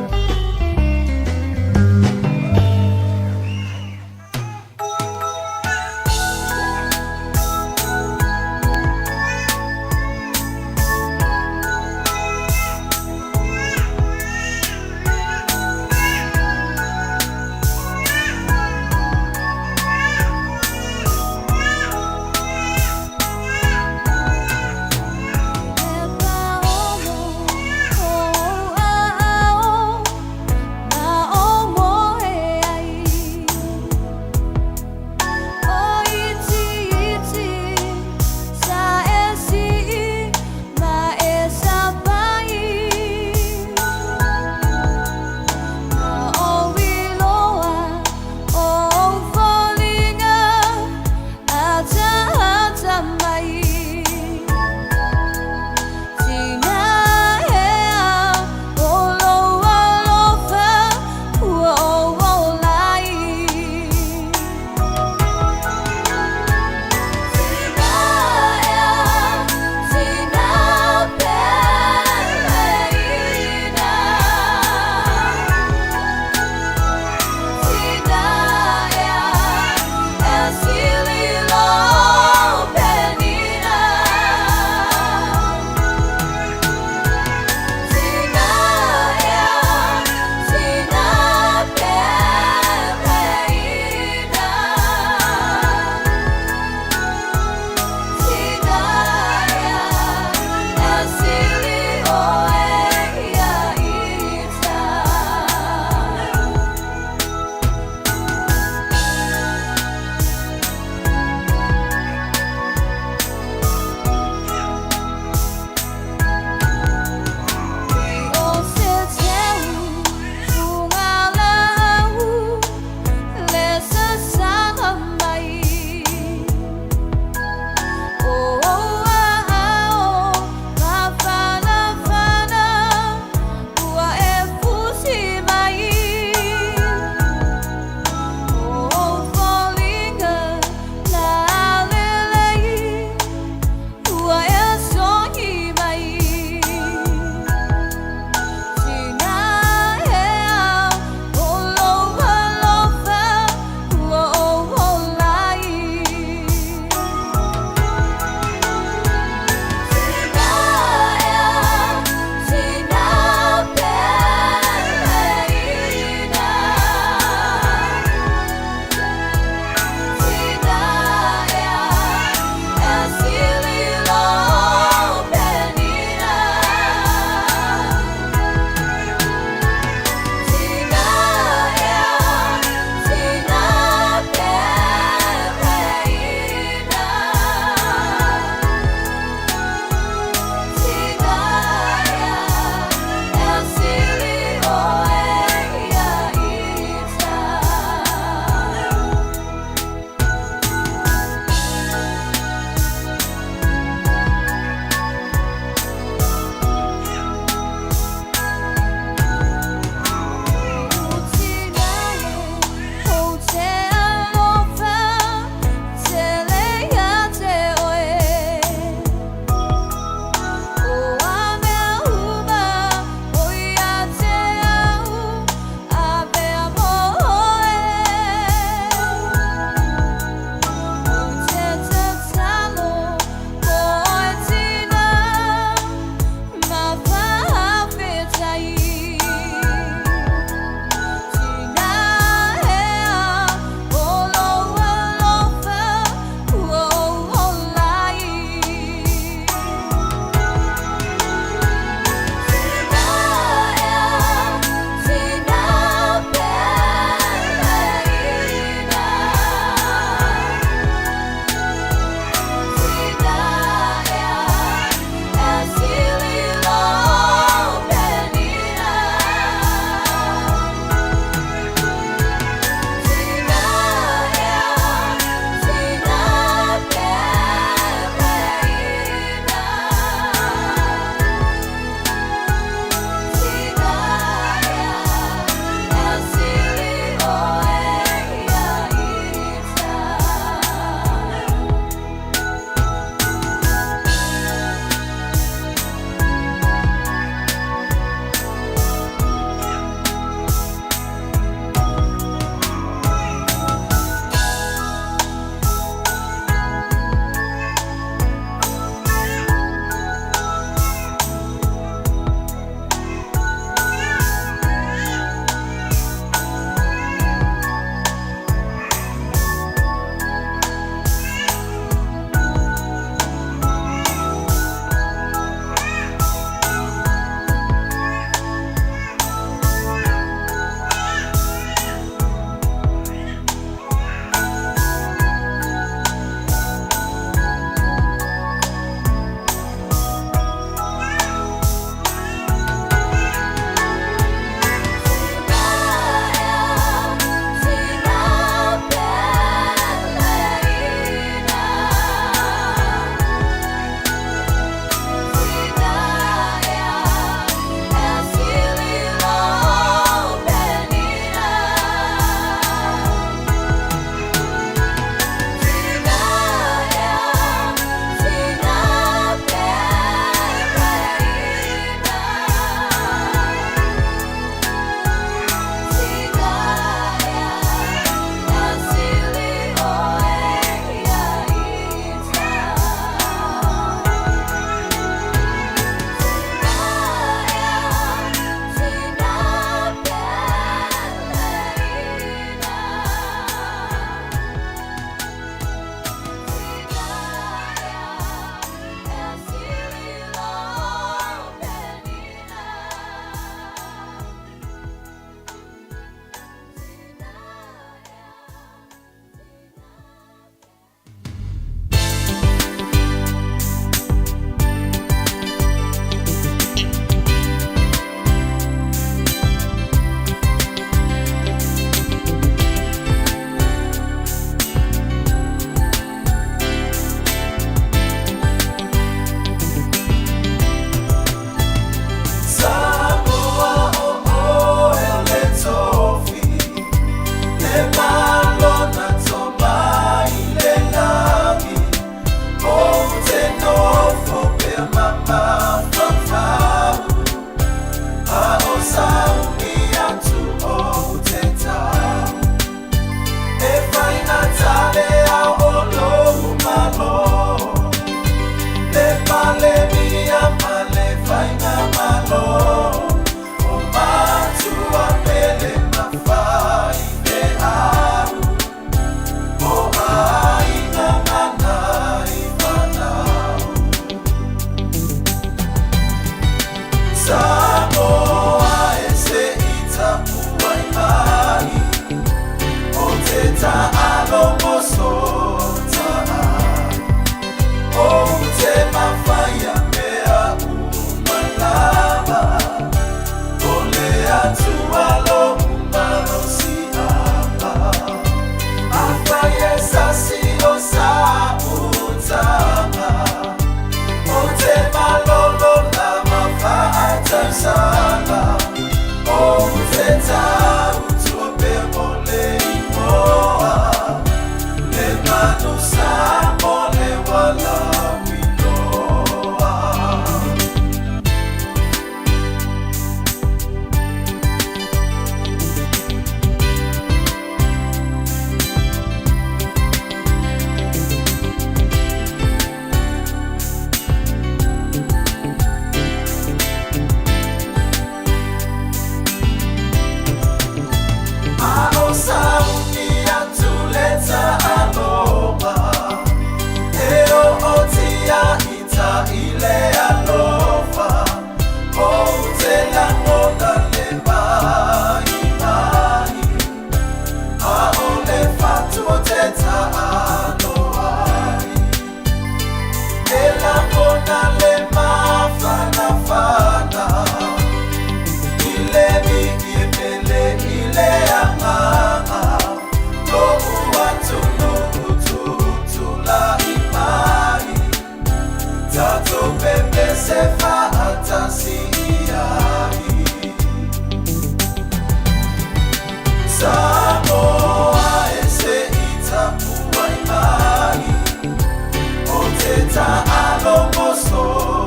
Falogoso.